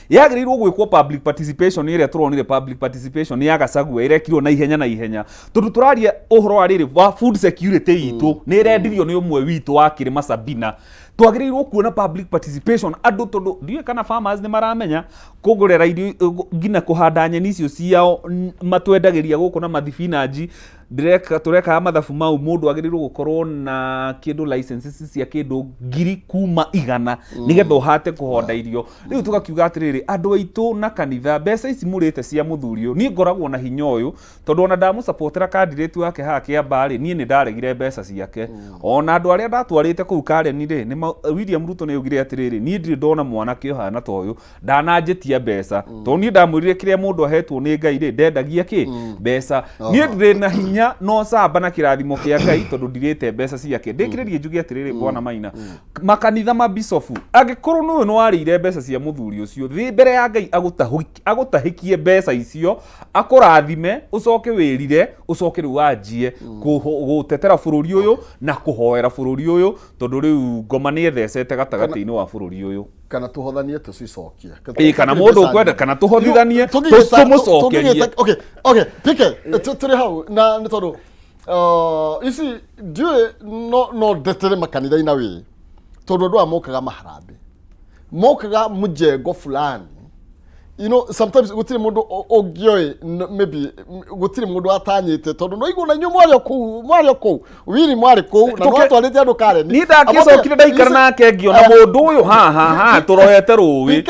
yagĩrĩirwo gwĩkwo public participation. Ĩrĩa tũronire public participation ya Gachagua ĩrekirwo na ihenya na ihenya, tondũ tũraria ũhoro wa rĩrĩ wa food security itũ nĩ ĩrendirio nĩ ũmwe witũ wa kĩrĩma Sabina. Twagĩrĩirwo kuona public participation andũ, tondũ ndiũĩ kana farmers nĩ maramenya kũgũrĩra irio, nginya kũhanda nyeni icio ciao matwendagĩria gũkũ na mathibinanji. Ndĩreka tũrekaga mathabu mau, mũndũ agĩrĩirwo gũkorwo na kĩndũ licenses cia kĩndũ 100,100 nĩgetha ũhate kũhonda irio. Rĩu tũgakiuga atĩrĩrĩ, andũ aitũ na kanitha, mbeca ici mũrĩte cia mũthuri ũyũ, niĩ ngoragwo na hinya ũyũ tondũ ona ndamũsupportera candidate wake haha Kĩambaa rĩ, niĩ nĩ ndaregire mbeca ciake. Ona andũ arĩa ndatwarĩte kũu Karen rĩ, William Ruto nĩ augire atĩrĩrĩ, niĩ ndirĩ ndona mwanake ũhana ta ũyũ, ndananjĩtia mbeca, tondũ niĩ ndamwĩrire kĩrĩa mũndũ ahetwo nĩ Ngai rĩ, ndendagia kĩ mbeca. Niĩ ndĩrĩ na hinya no camba na kĩrathimo kĩa Ngai, tondũ ndirĩte mbeca ciake. Ndĩkĩrĩrie njuge atĩrĩrĩ, bwana Maina, makanitha, mabicobu, angĩkorwo nĩ ũyũ nĩ warĩire mbeca cia mũthuri ũcio, thĩ mbere ya Ngai agũtahĩkie mbeca icio, akũrathime, ũcoke wĩrire, ũcoke rĩu wanjie gũtetera bũrũri ũyũ na kũhoera bũrũri ũyũ, tondũ rĩu ngoma nĩ ethecete gatagatĩ-inĩ wa bũrũri ũyũ. Kana tũhothanie tũcicokie. Ĩĩ, kana mũndũ ũkwenda kana tũhothithanie tũmũcokerie. Okay, pike tũrĩ hau na nĩ tondũ ici ndiũĩ no ndetere makanitha-inĩ wĩ tondũ andũ aya mokaga maharambĩ, mokaga mjengo fulani, sometimes gũtirĩ mũndũ ũngĩoĩ, maybe gũtirĩ mũndũ atanyĩte tondũ no igua na inyuĩ mwarĩ o kũu, mwarĩ o kũu wiri, mwarĩ kũu na nwatwarĩte andũ Karen. Niĩ ndakĩcokire ndaikara nake ngĩona mũndũ ũyũ haha haha tũrorete rũĩ. PK,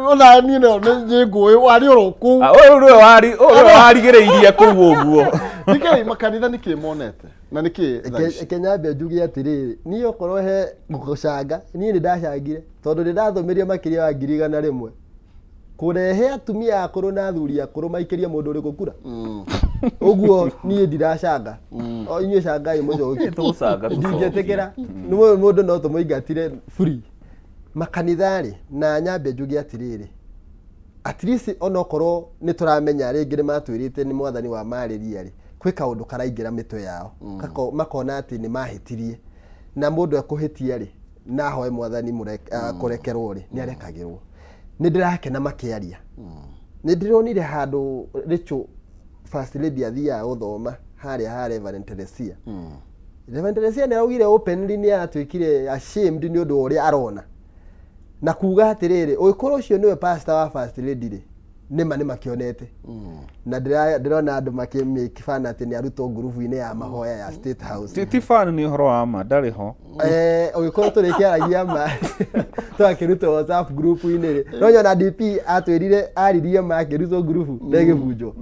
ona niĩ no nĩ ngũĩ warĩ oro kũu. Ah, ũyũ nĩwe wari ũyũ nĩwe warigĩrĩirie kũu ũguo. PK, makanitha nĩkĩ monete na nĩkĩ thaa ici? Reke nyambe njuge atĩrĩrĩ, niĩ okorwo he gũcanga, niĩ nĩ ndacangire tondũ nĩ ndathomirie makĩria wa 100,000 kũrehe atumia akũrũ na athuri akũrũ maikĩrie mũndũ ũrĩkũ kura. Ũguo niĩ ndiracanga, o inyuĩ cangai mũcokie. Tũgũcanga tũcokie. Ndingĩtĩkĩra. Nĩ mũndũ no tũmũingatire free makanitha rĩ. Na nyambe njuge atĩrĩrĩ, at least onokorwo nĩ tũramenya rĩngĩ nĩ matwĩrĩte nĩ mwathani wa marĩria rĩ, kwĩ kaũndũ karaingĩra mĩtwe yao. Makona atĩ nĩ mahĩtirie, na mũndũ ekũhĩtia rĩ na ahoe mwathani kũrekerwo rĩ, nĩ arekagĩrwo. Nĩ ndĩrakena makĩaria. Nĩ ndĩronire handũ Rachel First Lady athiaga gũthoma harĩa ha Reverend Teresia. Reverend Teresia nĩ araugire openly nĩ aratuĩkire ashamed nĩ ũndũ wa ũrĩa arona na kuga atĩrĩrĩ, ũgĩkorwo ũcio nĩwe pastor wa First Lady rĩ, nĩma nĩ makĩonete. Na ndĩrona andũ makĩ make fun atĩ nĩ arutwo ngurubu-inĩ ya mahoya ya State House. Ti fan, nĩ ũhoro wa ma, ndarĩ ho. Ũgĩkorwo tũrĩkĩaragia ma twakĩrutwo WhatsApp group-inĩ rĩ, no nyona DP atwĩrire aririe ma akĩrutwo group ndegĩbunjwo.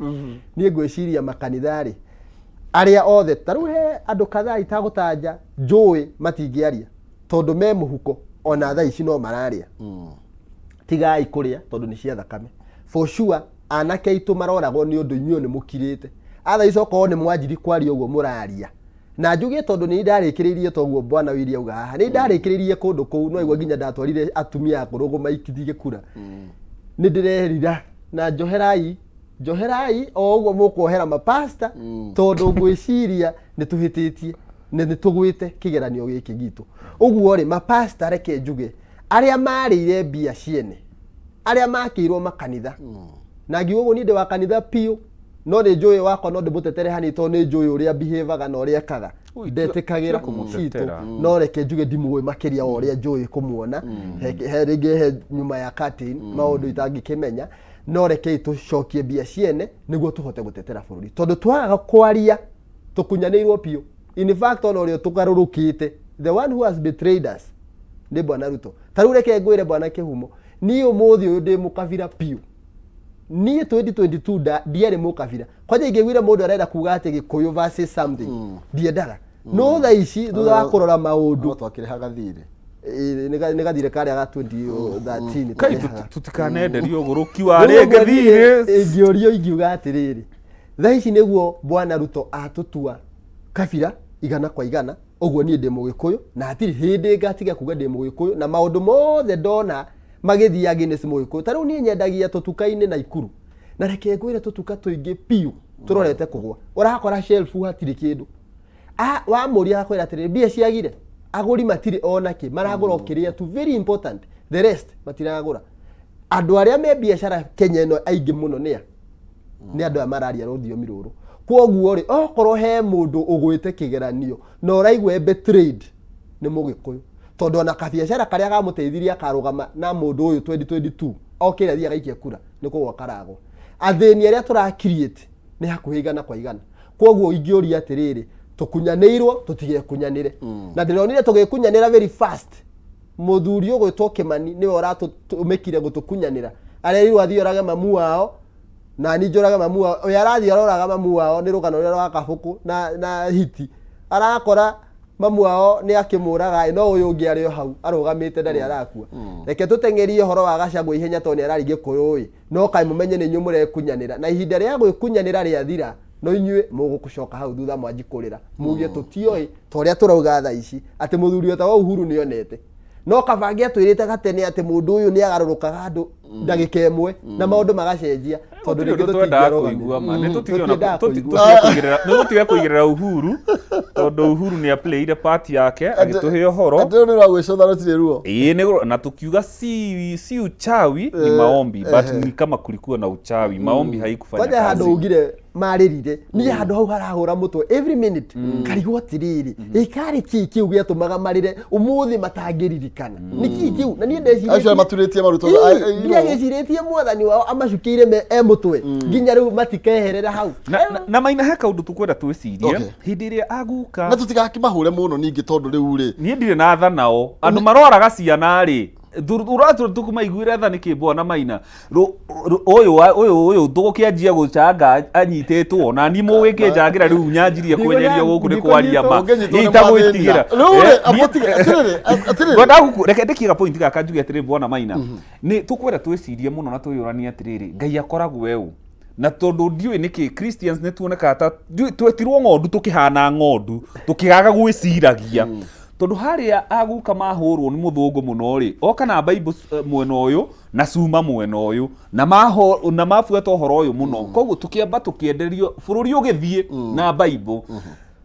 Niĩ ngwĩciria makanitha rĩ, arĩa othe ta rĩu he andũ kadhaa itagũtanja njũĩ matingĩaria tondũ me mũhuko, ona thaa ici no mararĩa. Tigai kũrĩa tondũ nĩ cia thakame. For sure anake aitũ maroragwo nĩ ũndũ inyuĩ nĩ mũkirĩte. Atha ici okorwo nĩ mwanjiri kwaria ũguo mũraria na njuge tondũ nĩ ndarĩkĩrĩirie toguo bwana Willy auga haha, nĩ ndarĩkĩrĩirie kũndũ kũu no igua nginya ndatwarire atumia akũrũ gũmaikithie kura. Nĩ ndĩrerira na njoherai, njoherai o ũguo mũkuohera mapasta, tondũ ngwĩciria nĩ tũhĩtĩtie nĩ tũgwĩte kĩgeranio gĩkĩ gitũ. Ũguo rĩ, mapasta, reke njuge arĩa marĩire mbia ciene, arĩa makĩirwo makanitha, na ngiuga ũguo niĩ ndĩ wa kanitha piũ, no nĩ njũĩ wakwa no ndĩmũtetere hanini tondũ nĩ njũĩ ũrĩa behavior na ũrĩa ekaga. Ui, Ndetĩkagĩra tiga kũmũtetera. citũ, no reke njuge ndimũĩ makĩria wa ũrĩa njũĩ kũmuona. He rĩngĩ he nyuma ya curtain maũndũ itangĩkĩmenya, no rekei tũcokie mbia ciene nĩguo tũhote gũtetera bũrũri, tondũ twaga kwaria tũkunyanĩirwo biũ. In fact, ona ũrĩa tũgarũrũkĩte, the one who has betrayed us nĩ bwana Ruto. Ta rĩu reke ngwĩre bwana Kĩhumo, niĩ ũmũthĩ ũyũ ndĩ mũkabira biũ. Niĩ 2022 ndiarĩ mũkabira. Kwanja ingĩiguire mũndũ arenda kuga atĩ Gĩkũyũ versus something, ndiendaga. No thaa ici thutha wa kũrora maũndũ, No twakĩrĩhaga thirĩ. Ĩ, nĩ gathirĩ karĩa ga 2013 Kai tũrĩhaga. Tũtikanenderio ũgũrũki wa Rĩu rĩngĩ ũguo niĩ thirĩ. Ingĩũrio ingiuga atĩrĩrĩ, thaa ici nĩguo bwana Ruto atũtua kabira igana kwa igana. Ũguo niĩ ndĩ mũgĩkũyũ na hatirĩ hĩndĩ ngatiga kuga ndĩ mũgĩkũyũ, na maũndũ mothe ndona magĩthiĩ against mũgĩkũyũ. Ta rĩu niĩ nyendagia tũtuka-inĩ Naikuru, na reke ngwĩre tũtuka tũingĩ biũ tũrorete kũgwa. Ũrakora shelf hatirĩ kĩndũ. Wamũria akwĩra atĩrĩrĩ, mbia ciagire, agũri matirĩ ona kĩ maragũra, o kĩrĩa tu very important, the rest matiragũra. Andũ arĩa me biacara Kenya ĩno aingĩ mũno nĩa nĩ andũ aya mararia rũthiomi rũrũ. Kwoguo rĩ, okorwo he mũndũ ũgwĩte kĩgeranio na ũraigua e betrayed nĩ mũgĩkũyũ, tondũ ona kabiacara karĩa kamũteithirie akarũgama na mũndũ ũyũ 2022 okĩre athiĩ agaikia kura nĩ kũgwa karagwa. Athĩni arĩa tũra create nĩ hakuhĩ igana kwa igana. Kwoguo ingĩũria atĩrĩrĩ, tũkunyanĩirwo tũtigekunyanĩre, na ndĩronire tũgĩkunyanĩra very fast. Mũthuri ũgwĩtwo Kĩmani nĩwe ũratũmĩkire gũtũkunyanĩra. Arerirwo athiĩ orage mamu wao na ni njũrage mamu wao. Ũyũ arathiĩ aroraga mamu wao nĩ rũgano rũrĩa rwa kabũkũ na hiti. Arakora mamu wao nĩ akĩmũraga, no ũyũ ũngĩ arĩ o hau arũgamĩte ndarĩ arakua. Reke tũteng'erie ũhoro wa Gachagua ihenya tondũ nĩ araria Gĩkũyũ ĩ, no kaĩ mũmenye nĩ inyuĩ mũrekunyanĩra, na ihinda rĩa gwĩkunyanĩra rĩathira no inyuĩ mũgũcoka hau thutha mwanji kũrĩra muge tũtioĩ ta ũrĩa tũrauga thaa ici atĩ mũthuri ũta wa Uhuru nĩ onete. No kaba angĩatwĩrĩte gatene atĩ mũndũ ũyũ nĩ agarũrũkaga andũ ndagĩka ĩmwe na maũndũ magacenjia. Tondũ Gũtirĩ rĩngĩ ũndũ twendaga tũtingĩarũgamire. kũigua ma. Nĩ tũtige ona- Tũtiendaga kũigua. nĩ tũtige kũigĩrĩra Uhuru tondũ Uhuru nĩ aplayire part yake agĩtũhe ũhoro. Atĩ nĩ rwagwĩcũtha rũtirĩ ruo. Ĩĩ, na tukiuga si uchawi ni maombi, but ni kama kulikuwa na uchawi, maombi haikufanya Kwanja handũ kazi. ugire marĩrire niĩ handũ hau harahũra mũtwe every minute karigwo atĩrĩrĩ ĩkarĩ kĩ kĩu gĩatũmaga marĩre ũmũthĩ matangĩririkana nĩ kĩ kĩu na niĩ Acio ndecirĩtie maturĩtie maruto. Ndiagĩcirĩtie mwathani wao amacukĩire me e mũtwe nginya rĩu matikeherera hau. Na Maina, he kaũndũ tũkwenda twĩcirie hĩndĩ ĩrĩa aguka Na tũtigakĩmahũre mũno ningĩ tondũ rĩu rĩ niĩ ndirĩ na tha nao andũ maroraga ciana rĩ ũratura tũkũmaiguĩra tha nĩkĩ bwana Maina? Ũyũ tũgũkĩanjia gũcanga anyitĩtwo na niĩ mũgĩkĩnjangĩra rĩu nyanjirie kwenyerio gũkũ nĩ kwaria ma. Ũngĩnyitwo nĩ Itagwĩtigĩra. mathĩna. Rĩu rĩ, amũtige, atĩrĩrĩ, atĩrĩrĩ. Ngwendaga reke ndĩkie gapoint gaka njuge atĩrĩrĩ bwana Maina, nĩ tũkwenda twĩcirie mũno na twĩyũranie atĩrĩrĩ, Ngai akoragwo eũ na tondũ ndiũĩ nĩkĩ Christians nĩ tuonekaga ta twetirwo ng'ondu tũkĩhana ng'ondu tũkĩgaga gwĩciragia tondũ harĩa aguka mahũrwo nĩ mũthũngũ mũno rĩ oka na Bible mwena ũyũ na cuma mwena ũyũ na maho na mabuata ũhoro ũyũ mũno koguo tũkĩamba tũkĩenderio bũrũri ũgĩthiĩ na Bible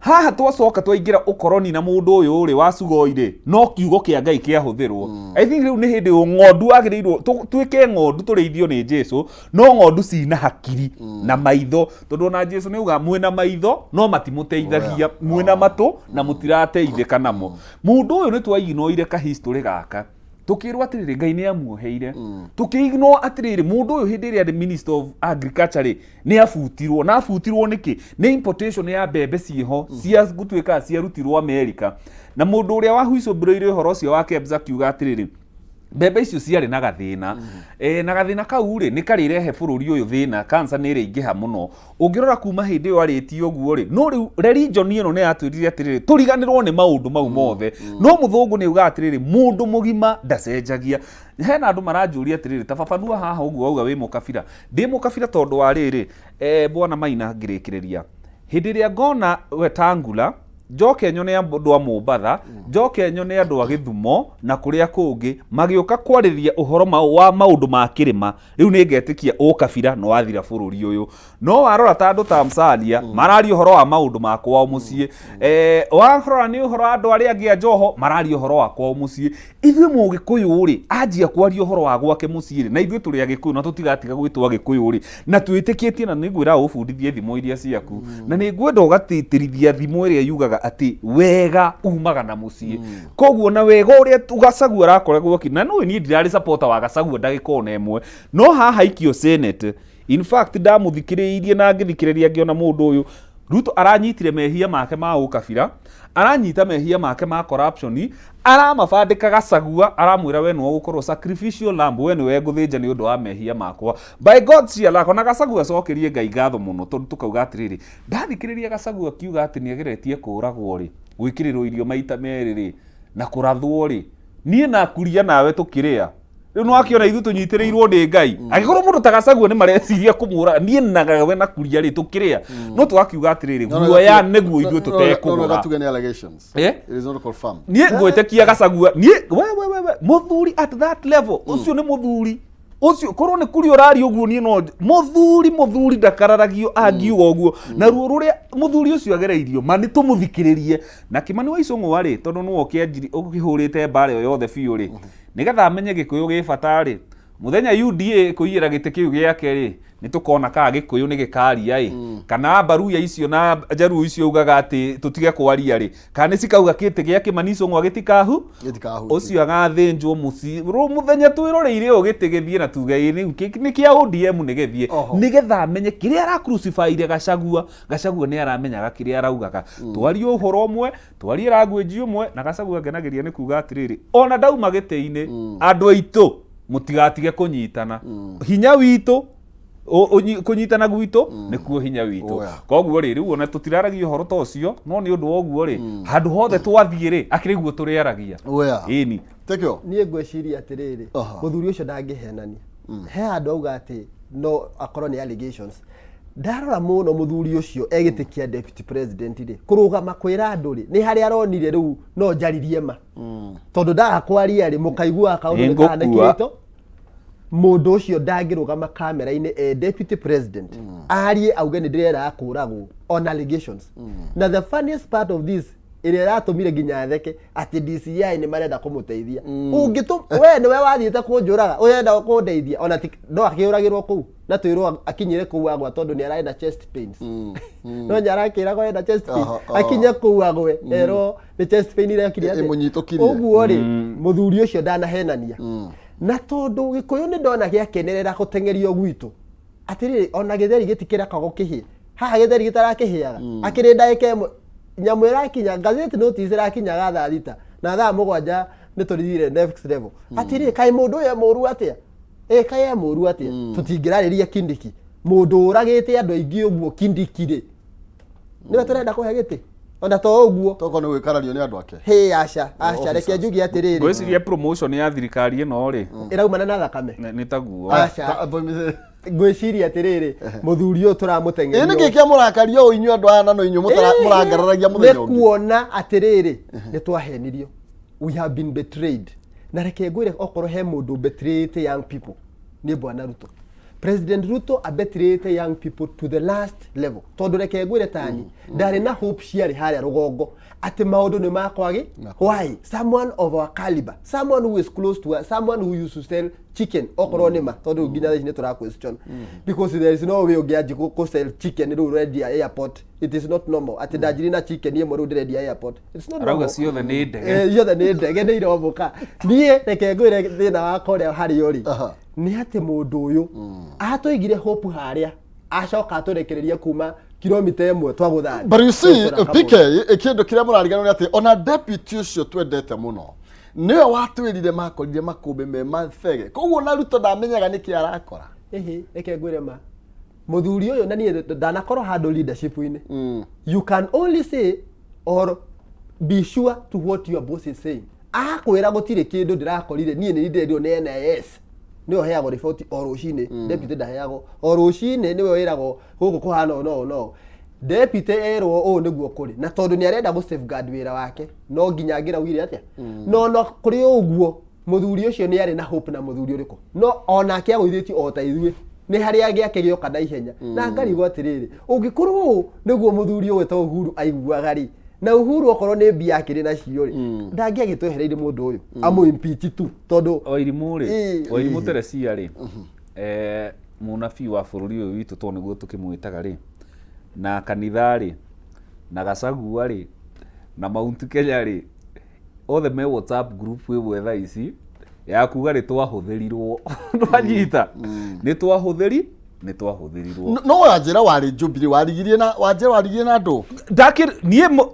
haha twacoka twaingĩra ũkoroni na mũndũ ũyũ rĩ wa Sugoi rĩ no kiugo kĩa Ngai kĩahũthĩrwo. I think rĩu nĩ hĩndĩ ũ ng'ondu wagĩrĩirwo tuĩke ng'ondu tũrĩithio nĩ Jesu no ng'ondu cina hakiri na maitho tondũ ona Jesu nĩ auga mwĩna maitho no matimũteithagia mwĩna matũ na mũtirateithĩka namo. Mũndũ ũyũ nĩ twaignoire ka history gaka tukirwo atiriri Ngai nĩ amuoheire tukiignore atiriri mũndũ ũyũ hĩndĩ ĩrĩa arĩ minister of agriculture rĩ nĩ abutirwo na abutirwo nĩkĩ nĩ importation ya mbembe ciĩho cia gũtuĩka ciarutirwo America na mũndũ ũrĩa wahuicũmbũrĩire ũhoro ũcio wa KEBS akiuga atĩrĩrĩ mbembe icio ciarĩ na gathĩna na gathĩna kau rĩ nĩ karĩrehe bũrũri ũyũ thĩna cancer nĩ ĩrĩingĩha mũno ũngĩrora kuma hĩndĩ ĩyo arĩtie ũguo rĩ no rĩu religion ĩno nĩ yatwĩrire atĩrĩrĩ tũriganĩrwo nĩ maũndũ mau mothe no mũthũngũ nĩ augaga atĩrĩrĩ mũndũ mũgima ndacenjagia hena andũ maranjũria atĩrĩrĩ ta babanua haha ũguo wauga wĩ mũkabira ndĩ mũkabira tondũ wa rĩrĩ bwana Maina ngĩrĩkĩrĩria hĩndĩ ĩrĩa ngona Wetangula njoke nyone andũ a Mombatha njoke nyone andũ a Gĩthumo na kũrĩa kũngĩ magĩũka kwarĩria ũhoro wa maũndũ ma kĩrĩma rĩu nĩ ngetĩkia ũkabira no wathira bũrũri ũyũ no warora ta andũ ta Musalia mararia ũhoro wa maũndũ ma kwao mũciĩ warora nĩ ũhoro wa andũ arĩa angĩ a Joho mararia ũhoro wa kwao mũciĩ ithuĩ mũgĩkũyũ rĩ anjia kwaria ũhoro wa gwake mũciĩ rĩ na ithuĩ tũrĩ agĩkũyũ na tũtigatiga gwĩtwo agĩkũyũ rĩ na twĩtĩkĩtie na nĩngwĩra ũbundithie thimo iria ciaku na nĩngwenda ũgatĩtĩrithia thimo ĩrĩa yugaga atĩ wega umaga na mũciĩ koguo na wega ũrĩa Gachagua arakoragwo akĩ na nũĩ niĩ ndirarĩ supporter wa Gachagua ndagĩka ona ĩmwe no haha aikio Senate in fact ndamũthikĩrĩirie na ngĩthikĩrĩria ngĩona mũndũ ũyũ Ruto aranyitire mehia make ma ũkabira aranyita mehia make ma corruption aramabandĩka Gachagua aramwĩra we nĩwe ũgũkorwo sacrificial lamb we nĩwe ngũthĩnja nĩ ũndũ wa mehia makwa by God's sheer luck ona Gachagua acokerie Ngai ngatho mũno tondũ tũkauga atĩrĩrĩ ndathikĩrĩria Gachagua akiuga atĩ nĩ ageretie kũragwo rĩ gwĩkĩrĩrwo irio maita merĩ rĩ na kũrathwo rĩ niĩ na kuria nawe tũkĩrĩa rĩu nĩwakĩona ithuĩ tũnyitĩrĩirwo nĩ Ngai angĩkorwo mũndũ ta Gachagua nĩ mareciria kũmũraga niĩ nagawe na kuria rĩ tũkĩrĩa no tũgakiuga atĩrĩrĩ guoya nĩguo ithuĩ tũtekũgũra. Gatuge nĩ allegations. It is not confirmed. Niĩ ngwĩtĩkia Gachagua niĩ we mũthuri at that level ũcio nĩ mũthuri ũcio korwo nĩ kuria ũraria ũguo niĩ no mũthuri ndakararagio angiuga ũguo na ruo rũrĩa mũthuri ũcio agereirio ma nĩ tũmũthikĩrĩrie na Kĩmani wa Icũng'wa rĩ tondũ nĩwe ũkĩhũrĩte mbara ĩyo yothe biũ rĩ nĩgetha amenye gĩkũyũ gĩ bata rĩ mũthenya UDA kũiyĩra gĩtĩ kĩu gĩake rĩ nĩ tũkona kana gĩkũyũ nĩ gĩkaria ĩ kana Mbaruya icio na Njaruo icio ugaga atĩ tũtige kwaria rĩ kana nĩ cikauga gĩtĩ gĩa Kĩmani Icũng'wa gĩtikahu Gĩtikahutie. Ũcio agathĩnjwo mũciĩ mũthenya twĩroreire ũũ gĩtĩ gĩthiĩ na tuge ĩ rĩu nĩ kĩa ODM nĩ gĩthiĩ nĩgetha amenye kĩrĩa aracrucifyire Gachagua Gachagua nĩ aramenyaga kĩrĩa araugaga twarie ũhoro ũmwe twarie language ũmwe na Gachagua ngenagĩria nĩ kuga atĩrĩrĩ ona ndauma gĩtĩ-inĩ andũ aitũ mũtigatige kũnyitana hinya witũ kũnyitana gwitũ nĩkuo hinya witũ. Koguo rĩ rĩu ona tũtiraragia ũhoro ta ũcio no nĩ ũndũ wa ũguo rĩ handũ hothe twathiĩ rĩ akĩrĩ guo tũrĩaragia. Ĩni. Tekio. Niĩ ngwĩciria atĩrĩrĩ mũthuri ũcio ndangĩhenania he handũ auga atĩ no akorwo nĩ allegations ndarora mũno mũthuri ũcio egĩtĩ kĩa deputy president rĩ kũrũgama kwĩra andũ rĩ nĩ harĩa aronire rĩu no njaririe ma tondũ ndaga kwaria rĩ mũkaigua kaũndũ nĩ Nĩngũkua. kahanĩkĩtwo. Mũndũ ũcio ndangĩrũgama kamera-inĩ e deputy president arie auge nĩ ndĩreraga kũragwo on allegations. Na the funniest part of this, ĩrĩa ĩratũmire nginya theke, atĩ DCI nĩ marenda kũmũteithia. Ũngĩtũ we nĩwe wathiĩte kũnjũraga, ũrenda kũndeithia? Ona ti no akĩũragĩrwo kũu na twĩrwo akinyire kũu agwa tondũ nĩ ararĩ na chest pains. No nyarakĩragwo ena chest pain. Akinye kũu agwe, erwo nĩ chest pain irekire atĩa. Ĩmũnyitũkirie. Ũguo rĩ, mũthuri ũcio ndanahenania. Na tondũ Gĩkũyũ nĩ ndona gĩakenerera gũteng'erio gwitũ, atĩrĩrĩ, ona gĩtheri gĩtikĩrekagwo kĩhĩe haha, gĩtheri gĩtarakĩhĩaga akĩrĩ ndagĩka ĩmwe, nyamũ ĩrakinya, gazeti notice ĩrakinyaga thaa 6 na thaa 7 nĩ tũrithire next level. Atĩrĩrĩ, kaĩ mũndũ ũyũ e mũũru atĩa? Ĩ kaĩ e mũũru atĩa? Tũtingĩrarĩria Kindiki, mũndũ ũragĩte andũ aingĩ ũguo. Kindiki rĩ, nĩwe tũrenda kũhe gĩtĩ? Ona to ũguo. Toko nĩ gwĩkarario nĩ andũ ake. Hĩ, aca aca, reke njuge atĩrĩrĩ. Ngwĩciria promotion ya thirikari ĩno rĩ, ĩraumana na thakame. Nĩ taguo. Aca. Ngwĩciria atĩrĩrĩ, mũthuri ũyũ Ĩ tũramũteng'eria nĩkĩ kĩamũrakaria ũũ inyuĩ andũ aya, na no inyuĩ mũrangararagia mũthenya nĩ ũngĩ? Kuona atĩrĩrĩ, nĩ twahenirio, we have been betrayed. Na reke ngwĩre, okorwo he mũndũ betrayed young people nĩ bwana Ruto. President Ruto abetrayed young people to the last level, tondũ reke ngwĩre, tani ndarĩ na hope ciarĩ harĩa rũgongo atĩ maũndũ nĩ makwagĩ. Why someone of our caliber, someone who is close to us, someone who used to sell chicken, okorwo nĩ ma, tondũ nginya thaa ici nĩ tũra question, because there is no way ũngĩanji kũ sell chicken rĩu ũrendia airport. It is not normal atĩ ndanjiri na chicken ĩmwe rĩu ndĩrendia airport. It's not Arauga normal. ciothe nĩ ndege. Eh, ciothe nĩ ndege, nĩ irombũka. Niĩ reke ngwĩre, thĩna wakwa ũrĩa harĩ ũrĩ nĩ atĩ mũndũ ũyũ atũigire hope harĩa, acoka atũrekereria kuma kilomita 1 twagũtha. But you see, PK, kĩndũ kĩrĩa mũrariganwo nĩ atĩ ona deputy ũcio twendete mũno nĩwe watwĩrire makorire makũmbĩ me mathege, koguo na Ruto ndamenyaga nĩkĩ arakora. Ĩhĩ, reke ngwĩre ma, mũthuri ũyũ, na niĩ ndanakorwo handũ leadership-inĩ, you can only say or be sure to what your boss is saying. Akwĩra gũtirĩ kĩndũ ndĩrakorire, niĩ nĩ ndĩrerirwo nĩ NIS. Nĩwe ũheagwo riboti o rũcinĩ, deputy ndaheagwo o rũcinĩ, nĩwe wĩragwo gũkũ kũhana ũũ no no deputy erwo ũũ nĩguo kũrĩ. Na tondũ nĩ arenda gũ safeguard wĩra wake, no nginya angĩraugire atĩa. No kũrĩ ũguo, mũthuri ũcio nĩ arĩ na hope na mũthuri ũrĩkũ, no onake agũithĩtio o ta ithuĩ nĩ harĩa gĩake gĩoka na ihenya. Na ngarigwo atĩrĩrĩ, ũngĩkorwo ũũ nĩguo mũthuri ũyũ ta Uhuru aiguaga rĩ, na Uhuru okorwo nĩ mbia akĩrĩ nacio rĩ, ndangĩagĩtwehereire mũndũ ũyũ amũ impeach tu, tondũ Wairimũ rĩ, Wairimũ Teresia rĩ, mũnabii wa bũrũri ũyũ witũ, tondũ nĩguo tũkĩmwĩtaga rĩ, na kanitha rĩ, na Gachagua rĩ, na Mount Kenya rĩ, othe me WhatsApp group ĩmwe thaa ici ya kuga nĩ twahũthĩrirwo. Twanyita nĩ twahũthĩrirwo. No wanjĩra warĩ Jubilee, warigirie na wanjĩra warigirie na andũ. Ndakĩ niĩ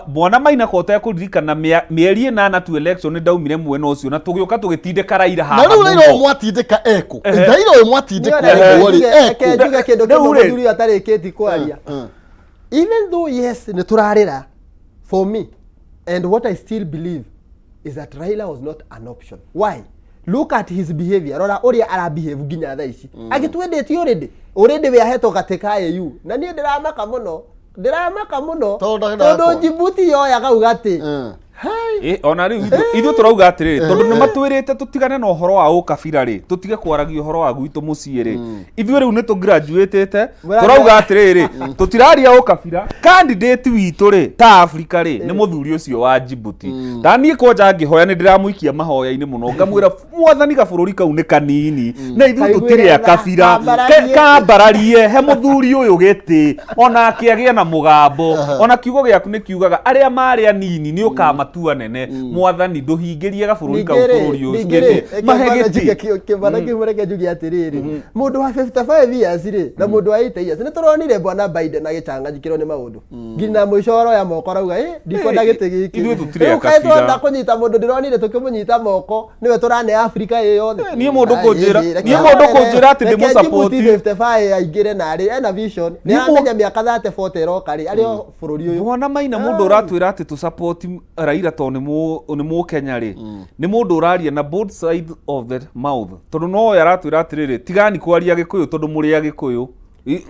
mwana Maina ko ũtekũririkana mĩeri 8 tu election nĩ ndaumire mwena ũcio na tũgĩũka tũgĩtindĩka Raila Na haha rĩu Raila mũno. ũyũ mwatindĩka ekũ? Raila ũyũ mwatindĩka ũguo rĩ, Reke ekũ? njuge kĩndũ Rĩu kĩmwe rĩ- mũthuri ũyũ atarĩkĩtie kwaria. Even though yes, nĩ tũrarĩra, for me and what I still believe is that Raila was not an option. Why? Look at his behavior. Rora ũrĩa arabehave nginya thaa ici, agĩtwendete already already we ahetwo gatĩ ka AU, na niĩ ndĩramaka mũno, ndĩramaka mũno. Tondũ ndakĩendaga tondũ Djibouti yoya kau gatĩ. Hai. Ona rĩu ithuĩ tũrauga atĩrĩrĩ, tondũ nĩ matwĩrĩte tũtigane na ũhoro wa ũkabira rĩ, tũtige kwaragia ũhoro wa gwitũ mũciĩ rĩ, ithuĩ rĩu nĩ tũgraduatĩte. Tũrauga atĩrĩrĩ, tũtiraria ũkabira. Candidate witũ rĩ, ta Africa rĩ, nĩ mũthuri ũcio wa Djibouti. Ta niĩ kwanja ngĩhoya nĩ ndĩramũikia mahoya-inĩ mũno, ngamwĩra Mwathani, gabũrũri kau nĩ kanini na ithuĩ Kaiguĩre tũtirĩ tha, akabira. kambararie. Kambararie he mũthuri ũyũ gĩtĩ, onake agĩe na mũgambo. Ona kiugo gĩaku nĩ kiugaga arĩa marĩ anini nĩ ũkamatua nene. Mwathani, ndũhingĩrie gabũrũri kau, bũrũri ũcio Ningĩ-rĩ, mahe gĩtĩ. Kĩmwana kĩu, reke njuge atĩrĩrĩ, mũndũ wa 55 years rĩ, na mũndũ wa 80 years, nĩ tũronire bwana Biden agĩcanganyikĩrwo nĩ maũndũ nginya mũico aroya moko arauga, "Ĩ, ndikwenda gĩtĩ gĩkĩ." Ithuĩ tũtirĩ Rĩu kaĩ akabira. twenda kũnyita mũndũ ndĩronire tũkĩmũnyita moko, nĩwe tũrane Afrika ĩ yothe? Niĩ mũndũ kũnjĩra- niĩ mũndũ kũnjĩra atĩ Reke ndĩmũ-support. Djibouti 55 aingĩre na arĩ ena vision, nĩ aramenya mĩaka 30 40 ĩroka rĩ, arĩ o bũrũri ũyũ. Bwana Maina, mũndũ ũratwĩra atĩ tũ-support Raila tondũ nĩ mũkenya rĩ, nĩ mũndũ ũraria na both side of the mouth, tondũ no ũyũ aratwĩra atĩrĩrĩ, tigani kwaria Gĩkũyũ tondũ mũrĩ Agĩkũyũ.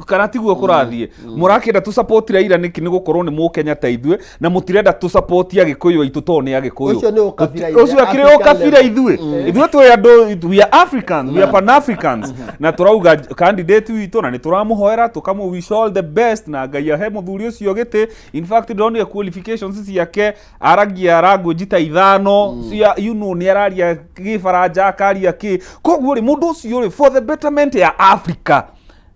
Kana tiguo kũrathiĩ? Mũrakĩenda tũ support Raila nĩkĩ? Nĩ gũkorwo nĩ mũkenya ta ithuĩ, na mũtirenda tũ support Agĩkũyũ aitũ tondũ nĩ Agĩkũyũ. Ũcio nĩ ũkabira ithe, Ũcio akĩrĩ African ũkabira. level. Ithuĩ twĩ andũ, we are Africans, we are Pan Africans, na tũrauga candidate witũ na nĩ tũramũhoera, tũkamũ wish all the best, na Ngai ahe mũthuri ũcio gĩtĩ. In fact, ndonire qualifications ciake, aragia language ta ithano cia nĩ araria Gĩbaranja, akaria kĩ. Koguo rĩ, mũndũ ũcio rĩ, for the betterment ya Africa,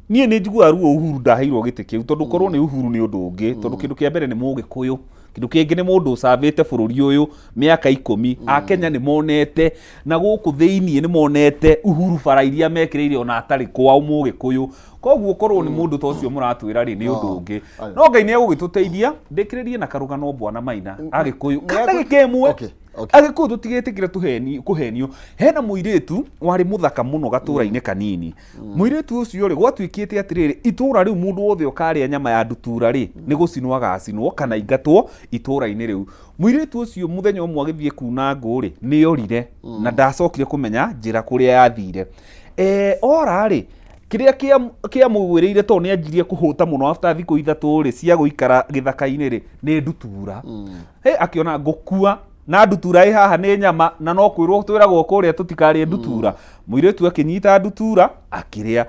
niĩ nĩ njiguaga ruo Uhuru ndaheirwo gĩtĩ kĩu, tondũ korwo nĩ Uhuru nĩ ũndũ ũngĩ, tondũ kĩndũ kĩa mbere nĩ Mũgĩkũyũ, kĩndũ kĩngĩ nĩ mũndũ ũcabĩte bũrũri ũyũ mĩaka 10. Akenya nĩ monete na gũkũ thĩiniĩ nĩ monete Uhuru bara iria mekĩrĩire ona atarĩ kwao Mũgĩkũyũ. Koguo korwo nĩ mũndũ ta ũcio mũratwĩra rĩ, nĩ ũndũ ũngĩ. No Ngai nĩ egũgĩtũteithia. Ndĩkĩrĩrie na karũgano, bwana Maina. Agĩkũyũ ndagĩka ĩmwe. Okay. Agĩkũyũ tũtigetĩkĩre tũheni kũhenio. Hena mũirĩtu warĩ mũthaka mũno gatũra-inĩ kanini. Mũirĩtu ũcio rĩ, gwatuĩkĩte atĩrĩrĩ, itũra rĩu mũndũ wothe ũkarĩa nyama ya ndutura rĩ, nĩ gũcinwo agacinwo kana ingatwo itũra-inĩ rĩu. Mũirĩtu ũcio mũthenya ũmwe agĩthiĩ kuna ngũ rĩ, nĩ orire na ndacokire kũmenya njĩra kũrĩa yathire. Ora rĩ, kĩrĩa kĩamũgwĩrĩire, tondũ nĩ anjirie kũhũta mũno after thikũ 3 rĩ cia gũikara gĩthaka-inĩ rĩ, nĩ ndutura. Hey, akĩona ngũkua na ndutura ĩ haha nĩ nyama, na no kwĩrwo twĩragwo kũrĩa tũtikarĩe ndutura. Mũirĩtu akĩnyita ndutura akĩrĩa.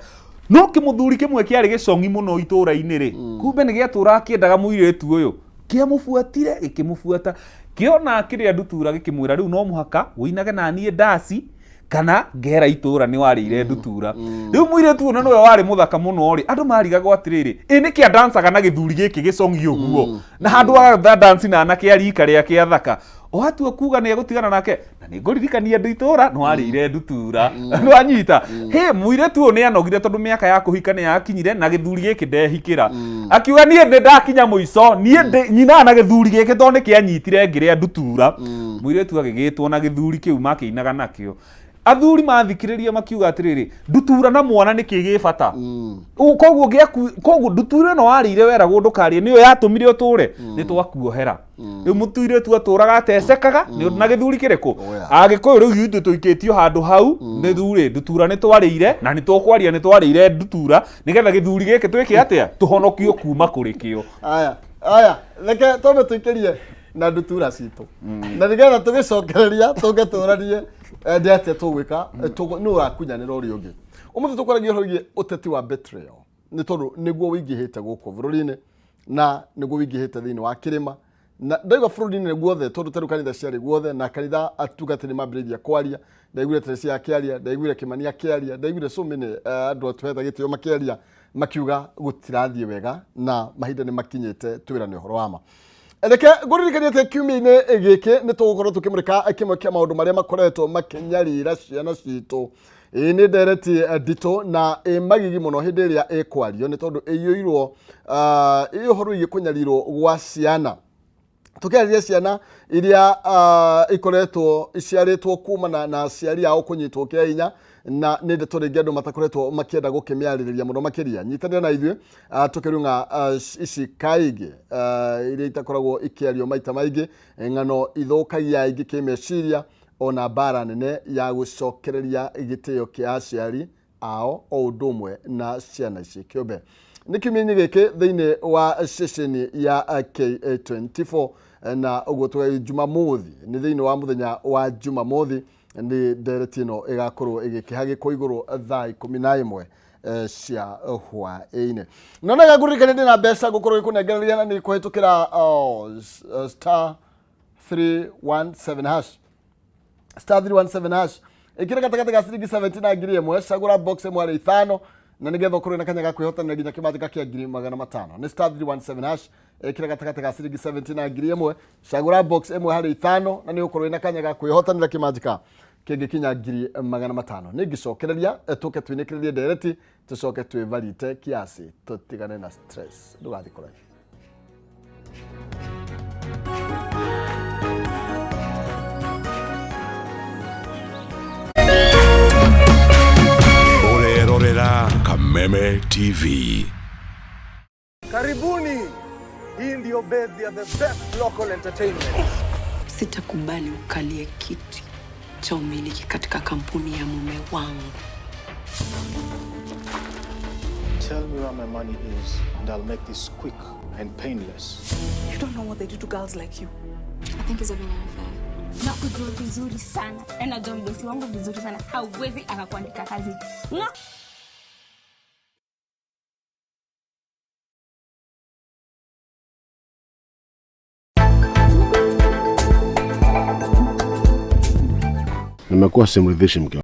No kĩmũthuri kĩmwe kĩarĩ gĩcong'i mũno itũra-inĩ rĩ, kumbe nĩ gĩatũraga kĩendaga mũirĩtu ũyũ, kĩamũbuatire, gĩkĩmũbuata, kĩona akĩrĩa ndutura, gĩkĩmwĩra, "Rĩu no mũhaka ũinage na niĩ ndaci kana ngera itũra nĩ warĩire ndutura." Rĩu mũirĩtu ũyũ na nĩwe warĩ mũthaka mũno rĩ, andũ marigagwo atĩrĩrĩ, ĩ nĩkĩ andancaga na gĩthuri gĩkĩ gĩcong'i ũguo, na handũ ha danci na anake a rika rĩake athaka? O atua kuga nĩ egũtigana nake, na nĩ ngũririkania andũ itũra nĩ warĩire ndutura nĩwanyita. Hĩ, mũirĩtu ũyũ nĩ anogire, tondũ mĩaka ya kũhika nĩ yakinyire na gĩthuri gĩkĩ ndehikĩra. Akiuga, "Niĩ nĩ ndakinya mũico, niĩ nyinaga na gĩthuri gĩkĩ tondũ nĩ kĩanyitire ngĩrĩa ndutura." Mũirĩtu agĩgĩtwo na gĩthuri kĩu makĩinaga nakĩo. Athuri mathikĩrĩria makiuga atĩrĩrĩ, "Ndutura na mwana nĩ kĩ gĩ bata?" Koguo gĩaku, koguo ndutura ĩno warĩire weragwo ndũkarĩe nĩyo yatũmire ũtũre, nĩ twakuohera. Rĩu mũtuirĩtu atũraga atecekaga nĩ ũndũ na gĩthuri kĩrĩkũ? Agĩkũyũ rĩu ithuĩ tũikĩtio handũ hau nĩ thurĩ ndutura nĩ twarĩire, na nĩ tũkwaria nĩ twarĩire ndutura nĩgetha gĩthuri gĩkĩ twĩke atĩa? Tũhonokio kuma kũrĩ kĩo. Aya, aya, reke twambe tũikĩrie na ndutura citũ, na nĩgetha tũgĩcokereria tũke tũranie nĩ atĩa tũgwĩka, nĩ ũrakunyanĩra ũrĩa ũngĩ. Ũmũthĩ tũkwaragia ũhoro wĩgiĩ ũteti wa betrayal, nĩ tondũ nĩguo wĩingĩhĩte gũkũ bũrũri-inĩ na nĩguo wĩingĩhĩte thĩinĩ wa kĩrĩma na ndaigua bũrũri-inĩ guothe, tondũ tarĩu kanitha ciarĩ guothe na kanitha atungatĩri mambĩrĩirie kwaria. Ndaiguire Teresia akĩaria, ndaiguire Kĩmani akĩaria, ndaiguire so many andũ atũhete gĩtĩo makĩaria, makiuga gũtirathiĩ wega na mahinda nĩ makinyĩte twĩrane ũhoro wa ma. Reke ngũririkanie atĩ kiumia-inĩ gĩkĩ nĩ tũgũkorwo tũkĩmũrĩka kĩmwe kĩa maũndũ marĩa makoretwo makĩnyarira ciana citũ. Ĩĩ, nĩ ndereti nditũ na ĩ magigi mũno hĩndĩ ĩrĩa ĩkwario, nĩ tondũ ĩiyũirwo ĩ ũhoro wĩgiĩ kũnyarirwo gwa ciana. Tũkĩarĩria ciana iria ikoretwo iciarĩtwo kumana na aciari ao kũnyitwo kĩa hinya, na nĩ ndeto rĩngĩ andũ matakoretwo makĩenda gũkĩmĩarĩrĩria mũno makĩria. Nyitanĩra na ithuĩ tũkĩrung'a ici kaingĩ iria itakoragwo ikĩario maita maingĩ, ng'ano ithũkagia aingĩ kĩmeciria, ona mbara nene ya gũcokereria gĩtĩo kĩa aciari ao o ũndũ ũmwe na ciana ici kĩũmbe. Nĩ kiumia-inĩ gĩkĩ thĩinĩ wa ceceni ya K24, na ũguo tũgai Jumamothi, nĩ thĩinĩ wa mũthenya wa Jumamothi nĩ ndereti ĩno ĩgakorwo ĩgĩkĩhagĩkwo igũrũ thaa 11 cia hwaĩ-inĩ. No nega ngũririkanie ndĩna mbeca ngũkorwo gĩkũnengereria na nĩ kũhĩtũkĩra *317#, *317#. Ĩkĩra gatagatĩ ga ciringi 70 na 1000, cagũra box ĩmwe harĩ ithano, na nĩgetha ũkorwo na kanya ga kwĩhotanĩra nginya kĩmanjĩka kĩa 500,000. Nĩ *317#, ĩkĩra gatagatĩ ga ciringi 70 na 1000, cagũra box ĩmwe harĩ ithano, na nĩ ũkorwo na kanya ga kwĩhotanĩra kĩmanjĩka kĩngĩkinya 500,000. Nĩ ngĩcokereria tũke twinĩkĩrĩrie ndereti, tũcoke twĩvarite kiasi, tũtigane na stress. Ndũgathiĩ kũraihu. Ũrerorera Kameme TV. Karibuni! Hii ndiyo base ya the best local entertainment. Sitakubali ukalie kiti cha umiliki katika kampuni ya mume wangu. Tell me where my money is and I'll make this quick and painless. You don't know what they do to girls like you. I think he's having an affair. Nakujua vizuri sana na najua mdosi wangu vizuri sana, hauwezi akakuandika kazi. Nga! Nimekuwa simridhishi mke.